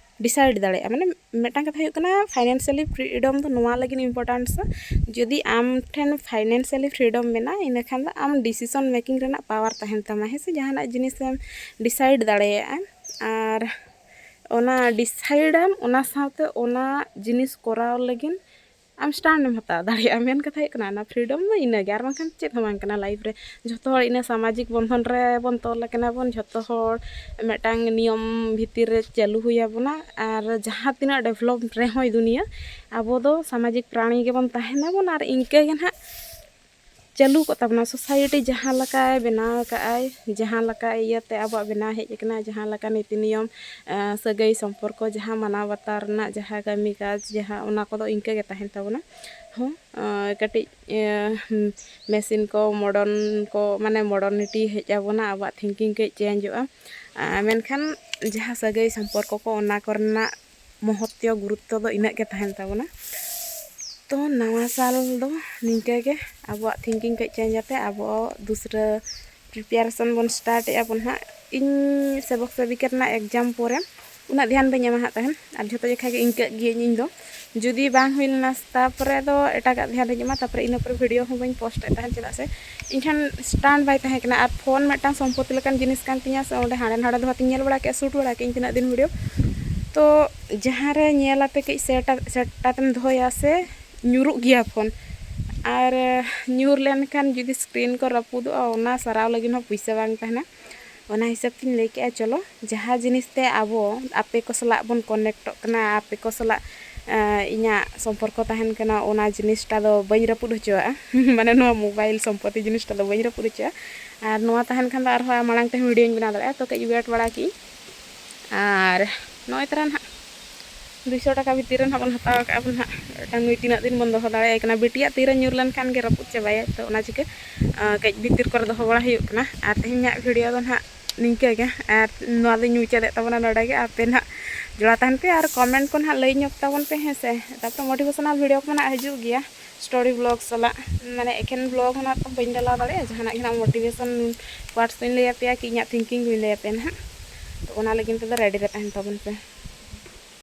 decide ᱫᱟᱲᱮᱭᱟᱜᱼᱟ᱾ ᱢᱟᱱᱮ ᱢᱤᱫᱴᱟᱝ ᱠᱟᱛᱷᱟ ᱦᱩᱭᱩᱜ ᱠᱟᱱᱟ financially freedom ᱫᱚ ᱱᱚᱣᱟ ᱞᱟᱹᱜᱤᱫ importance ᱟ, ᱡᱩᱫᱤ ᱟᱢ ᱴᱷᱮᱱ financially freedom ᱢᱮᱱᱟᱜᱼᱟ ᱤᱱᱟᱹᱠᱷᱟᱱ ᱫᱚ ᱟᱢ decision making ᱨᱮᱱᱟᱜ power ᱛᱟᱦᱮᱱ ᱛᱟᱢᱟ, ᱦᱮᱸ ᱥᱮ, ᱡᱟᱦᱟᱱᱟᱜ ᱡᱤᱱᱤᱥ ᱮᱢ decide ᱫᱟᱲᱮᱭᱟᱜᱼᱟ᱾ ᱟᱨ ᱚᱱᱟ decide ᱟᱢ, ᱚᱱᱟ ᱥᱟᱶᱛᱮ ᱚᱱᱟ ᱡᱤᱱᱤᱥ ᱠᱚᱨᱟᱣ ᱞᱟᱹᱜᱤᱫ ᱟᱢ stand ᱮᱢ ᱦᱟᱛᱟᱣ ᱫᱟᱲᱮᱭᱟᱜᱼᱟ᱾ ᱢᱮᱱ ᱠᱟᱛᱷᱟ ᱦᱩᱭᱩᱜ ᱠᱟᱱᱟ ᱚᱱᱟ freedom ᱫᱚ ᱤᱱᱟᱹᱜᱮ, ᱟᱨ ᱵᱟᱝᱠᱷᱟᱱ ᱪᱮᱫ ᱦᱚᱸ ᱵᱟᱝ ᱠᱟᱱᱟ life ᱨᱮ᱾ ᱡᱷᱚᱛᱚ ᱦᱚᱲ ᱤᱱᱟᱹ ᱥᱟᱢᱟᱡᱤᱠ ᱵᱚᱱᱫᱷᱚᱱ ᱨᱮ ᱵᱚᱱ ᱛᱚᱞ ᱟᱠᱟᱱᱟ ᱵᱚᱱ, ᱡᱷᱚᱛᱚ ᱦᱚᱲ ᱢᱤᱫᱴᱟᱝ ᱱᱤᱭᱚᱢ ᱵᱷᱤᱛᱤᱨ ᱨᱮ ᱪᱟᱹᱞᱩ ᱦᱩᱭ ᱟᱵᱚᱱᱟ᱾ ᱟᱨ ᱡᱟᱦᱟᱸ ᱛᱤᱱᱟᱹᱜ develop ᱨᱮᱦᱚᱸᱭ ᱫᱩᱱᱤᱭᱟᱹ, ᱟᱵᱚ ᱫᱚ ᱥᱟᱢᱟᱡᱤᱠ ᱯᱨᱟᱬᱤ ᱜᱮᱵᱚᱱ ᱛᱟᱦᱮᱱᱟᱵᱚᱱ᱾ ᱟᱨ ᱤᱱᱠᱟᱹ ᱜᱮ ᱱᱟᱦᱟᱜ ᱪᱟᱹᱞᱩ ᱠᱚᱜ ᱛᱟᱵᱚᱱᱟ᱾ society ᱡᱟᱦᱟᱸ ᱞᱮᱠᱟᱭ ᱵᱮᱱᱟᱣ ᱟᱠᱟᱫᱼᱟᱭ, ᱡᱟᱦᱟᱸ ᱞᱮᱠᱟ ᱤᱭᱟᱹᱛᱮ ᱟᱵᱚᱣᱟᱜ ᱵᱮᱱᱟᱣ ᱦᱮᱡ ᱟᱠᱟᱱᱟ, ᱡᱟᱦᱟᱸ ᱞᱮᱠᱟ ᱱᱤᱛᱤ ᱱᱤᱭᱚᱢ, ᱥᱟᱹᱜᱟᱹᱭ ᱥᱚᱢᱯᱚᱨᱠᱚ, ᱡᱟᱦᱟᱸ ᱢᱟᱱᱟᱣ ᱵᱟᱛᱟᱣ ᱨᱮᱱᱟᱜ ᱡᱟᱦᱟᱸ ᱠᱟᱹᱢᱤ ᱠᱟᱡᱽ, ᱡᱟᱦᱟᱸ, ᱚᱱᱟ ᱠᱚᱫᱚ ᱤᱱᱠᱟᱹ ᱜᱮ ᱛᱟᱦᱮᱱ ᱛᱟᱵᱚᱱᱟ᱾ ᱦᱚᱸ, ᱠᱟᱹᱴᱤᱡ machine ᱠᱚ, modern ᱠᱚ, ᱢᱟᱱᱮ modernity ᱦᱮᱡ ᱟᱵᱚᱱᱟ, ᱟᱵᱚᱣᱟᱜ thinking ᱠᱟᱹᱡ changeᱚᱜᱼᱟ᱾ ᱢᱮᱱᱠᱷᱟᱱ ᱡᱟᱦᱟᱸ ᱥᱟᱹᱜᱟᱹᱭ ᱥᱚᱢᱯᱚᱨᱠᱚ ᱠᱚ, ᱚᱱᱟ ᱠᱚᱨᱮᱱᱟᱜ ᱢᱚᱦᱚᱛᱛᱚ, ᱜᱩᱨᱩᱛᱛᱚ ᱫᱚ ᱤᱱᱟᱹᱜ ᱜᱮ ᱛᱟᱦᱮᱱ ᱛᱟᱵᱚᱱᱟ᱾ ᱛᱚ ᱱᱟᱣᱟ ᱥᱟᱞ ᱫᱚ ᱱᱤᱝᱠᱟᱹ ᱜᱮ ᱟᱵᱚᱣᱟᱜ thinking ᱠᱟᱹᱡ change ᱟᱛᱮ ᱟᱵᱚ ᱫᱩᱥᱨᱟᱹ preparation ᱵᱚᱱ start ᱮᱫᱼᱟ ᱵᱚᱱ ᱦᱟᱸᱜ᱾ ᱤᱧ ᱥᱮᱵᱚᱠ ᱥᱮᱵᱤᱠᱟ ᱨᱮᱱᱟᱜ exam ᱯᱚᱨᱮ ᱩᱱᱟᱹᱜ ᱫᱷᱮᱭᱟᱱ ᱵᱟᱹᱧ ᱮᱢᱟ ᱦᱟᱸᱜ ᱛᱟᱦᱮᱱ, ᱟᱨ ᱡᱷᱚᱛᱚ ᱡᱚᱠᱷᱟ ᱜᱮ ᱤᱱᱠᱟᱹᱜ ᱜᱤᱭᱟᱹᱧ ᱤᱧ ᱫᱚ᱾ ᱡᱩᱫᱤ ᱵᱟᱝ ᱦᱩᱭ ᱞᱮᱱᱟ ᱛᱟᱯᱚᱨᱮ ᱫᱚ ᱮᱴᱟᱜᱟᱜ ᱫᱷᱮᱭᱟᱱ ᱨᱤᱧ ᱮᱢᱟ, ᱛᱟᱯᱚᱨᱮ ᱤᱱᱟᱹ ᱯᱚᱨᱮ video ᱦᱚᱸ ᱵᱟᱹᱧ post ᱮᱫ ᱛᱟᱦᱮᱱ, ᱪᱮᱫᱟᱜ ᱥᱮ ᱤᱧ ᱴᱷᱮᱱ stand ᱵᱟᱭ ᱛᱟᱦᱮᱸ ᱠᱟᱱᱟ᱾ ᱟᱨ phone ᱢᱤᱫᱴᱟᱝ ᱥᱚᱢᱯᱚᱛᱤ ᱞᱮᱠᱟᱱ ᱡᱤᱱᱤᱥ ᱠᱟᱱ ᱛᱤᱧᱟ ᱥᱮ, ᱚᱸᱰᱮ ᱦᱟᱸᱰᱮ ᱱᱟᱰᱮ ᱫᱚ ᱦᱟᱛᱤᱧ ᱧᱮᱞ ᱵᱟᱲᱟ ᱠᱮᱫᱼᱟ, shoot ᱵᱟᱲᱟ ᱠᱮᱫᱼᱟᱹᱧ ᱛᱤᱱᱟᱹᱜ ᱫᱤᱱ video᱾ ᱛᱚ ᱡᱟᱦᱟᱸ ᱨᱮ ᱧᱮᱞ ᱟᱛᱮ ᱠᱟᱹᱡ set set ᱟᱛᱮᱢ ᱫᱚᱦᱚᱭᱟ ᱥᱮ, ᱧᱩᱨᱩᱜ ᱜᱮᱭᱟ phone᱾ ᱟᱨ ᱧᱩᱨ ᱞᱮᱱᱠᱷᱟᱱ ᱡᱩᱫᱤ screen ᱠᱚ ᱨᱟᱹᱯᱩᱫᱚᱜᱼᱟ, ᱚᱱᱟ ᱥᱟᱨᱟᱣ ᱞᱟᱹᱜᱤᱫ ᱦᱚᱸ ᱯᱩᱭᱥᱟᱹ ᱵᱟᱝ ᱛᱟᱦᱮᱱᱟ᱾ ᱚᱱᱟ ᱦᱤᱥᱟᱹᱵ ᱛᱤᱧ ᱞᱟᱹᱭ ᱠᱮᱜᱼᱟ, ᱪᱚᱞᱚ ᱡᱟᱦᱟᱸ ᱡᱤᱱᱤᱥ ᱛᱮ ᱟᱵᱚ ᱟᱯᱮ ᱠᱚ ᱥᱟᱞᱟᱜ ᱵᱚᱱ connectᱚᱜ ᱠᱟᱱᱟ, ᱟᱯᱮ ᱠᱚ ᱥᱟᱞᱟᱜ ᱤᱧᱟᱹᱜ ᱥᱚᱢᱯᱚᱨᱠᱚ ᱛᱟᱦᱮᱱ ᱠᱟᱱᱟ, ᱚᱱᱟ ᱡᱤᱱᱤᱥᱴᱟ ᱫᱚ ᱵᱟᱹᱧ ᱨᱟᱹᱯᱩᱫ ᱦᱚᱪᱚᱣᱟᱜᱼᱟ᱾ ᱢᱟᱱᱮ ᱱᱚᱣᱟ mobile ᱥᱚᱢᱯᱚᱛᱤ ᱡᱤᱱᱤᱥᱴᱟ ᱫᱚ ᱵᱟᱹᱧ ᱨᱟᱹᱯᱩᱫ ᱦᱚᱪᱚᱣᱟᱜᱼᱟ᱾ ᱟᱨ ᱱᱚᱣᱟ ᱛᱟᱦᱮᱱ ᱠᱷᱟᱱ ᱫᱚ ᱟᱨᱦᱚᱸ ᱢᱟᱲᱟᱝ ᱛᱮᱦᱚᱸ videoᱧ ᱵᱮᱱᱟᱣ ᱫᱟᱲᱮᱭᱟᱜᱼᱟ᱾ ᱛᱚ ᱠᱟᱹᱡ wait ᱵᱟᱲᱟ ᱠᱮᱜᱼᱟᱹᱧ᱾ ᱟᱨ ᱱᱚᱜᱼᱚᱭ ᱛᱟᱨᱟ ᱱᱟᱦᱟᱜ ᱫᱩᱭᱥᱚ ᱴᱟᱠᱟ ᱵᱷᱤᱛᱤᱨ ᱨᱮ ᱱᱟᱦᱟᱜ ᱵᱚᱱ ᱦᱟᱛᱟᱣ ᱟᱠᱟᱫᱼᱟ ᱵᱚᱱ ᱱᱟᱦᱟᱜ᱾ ᱢᱤᱫᱴᱟᱝ ᱱᱩᱭ ᱛᱤᱱᱟᱹᱜ ᱫᱤᱱ ᱵᱚᱱ ᱫᱚᱦᱚ ᱫᱟᱲᱮᱭᱟᱭ ᱠᱟᱱᱟ? ᱵᱤᱴᱤᱭᱟᱜ ᱛᱤᱨᱮ ᱧᱩᱨ ᱞᱮᱱᱠᱷᱟᱱ ᱜᱮ ᱨᱟᱹᱯᱩᱫ ᱪᱟᱵᱟᱭᱟᱭ᱾ ᱛᱚ ᱚᱱᱟ ᱪᱤᱠᱟᱹ ᱠᱟᱹᱡ ᱵᱷᱤᱛᱤᱨ ᱠᱚᱨᱮ ᱫᱚᱦᱚ ᱵᱟᱲᱟ ᱦᱩᱭᱩᱜ ᱠᱟᱱᱟ᱾ ᱟᱨ ᱛᱮᱦᱮᱧᱟᱜ video ᱫᱚ ᱱᱟᱦᱟᱜ ᱱᱤᱝᱠᱟᱹ ᱜᱮ, ᱟᱨ ᱱᱚᱣᱟ ᱫᱚᱧ ᱢᱩᱪᱟᱹᱫᱮᱫ ᱛᱟᱵᱚᱱᱟ ᱱᱚᱰᱮ ᱜᱮ᱾ ᱟᱯᱮ ᱱᱟᱦᱟᱜ ᱡᱚᱲᱟ ᱛᱟᱦᱮᱱ ᱯᱮ ᱟᱨ comment ᱠᱚ ᱱᱟᱦᱟᱜ ᱞᱟᱹᱭ ᱧᱚᱜ ᱛᱟᱵᱚᱱ ᱯᱮ, ᱦᱮᱸ ᱥᱮ᱾ ᱛᱟᱯᱚᱨᱮ motivational video ᱠᱚ ᱱᱟᱦᱟᱜ ᱦᱤᱡᱩᱜ ᱜᱮᱭᱟ, story vlog ᱥᱟᱞᱟᱜ, ᱢᱟᱱᱮ ᱮᱠᱷᱮᱱ vlog ᱦᱚᱸ ᱱᱟᱦᱟᱜ ᱵᱟᱹᱧ ᱰᱟᱞᱟᱣ ᱫᱟᱲᱮᱭᱟᱜᱼᱟ, ᱡᱟᱦᱟᱱᱟᱜ ᱜᱮ ᱱᱟᱦᱟᱜ motivation quotes ᱤᱧ ᱞᱟᱹᱭ ᱟᱯᱮᱭᱟ ᱠᱤ ᱤᱧᱟᱹᱜ thinking ᱠᱚᱧ ᱞᱟᱹᱭ ᱟᱯᱮᱭᱟ ᱱᱟᱦᱟᱜ᱾ ᱛᱚ ᱚᱱᱟ ᱞᱟᱹᱜᱤᱫ ᱛᱮᱫᱚ ready ᱨᱮ ᱛᱟᱦᱮᱱ ᱛᱟᱵᱚᱱ ᱯᱮ᱾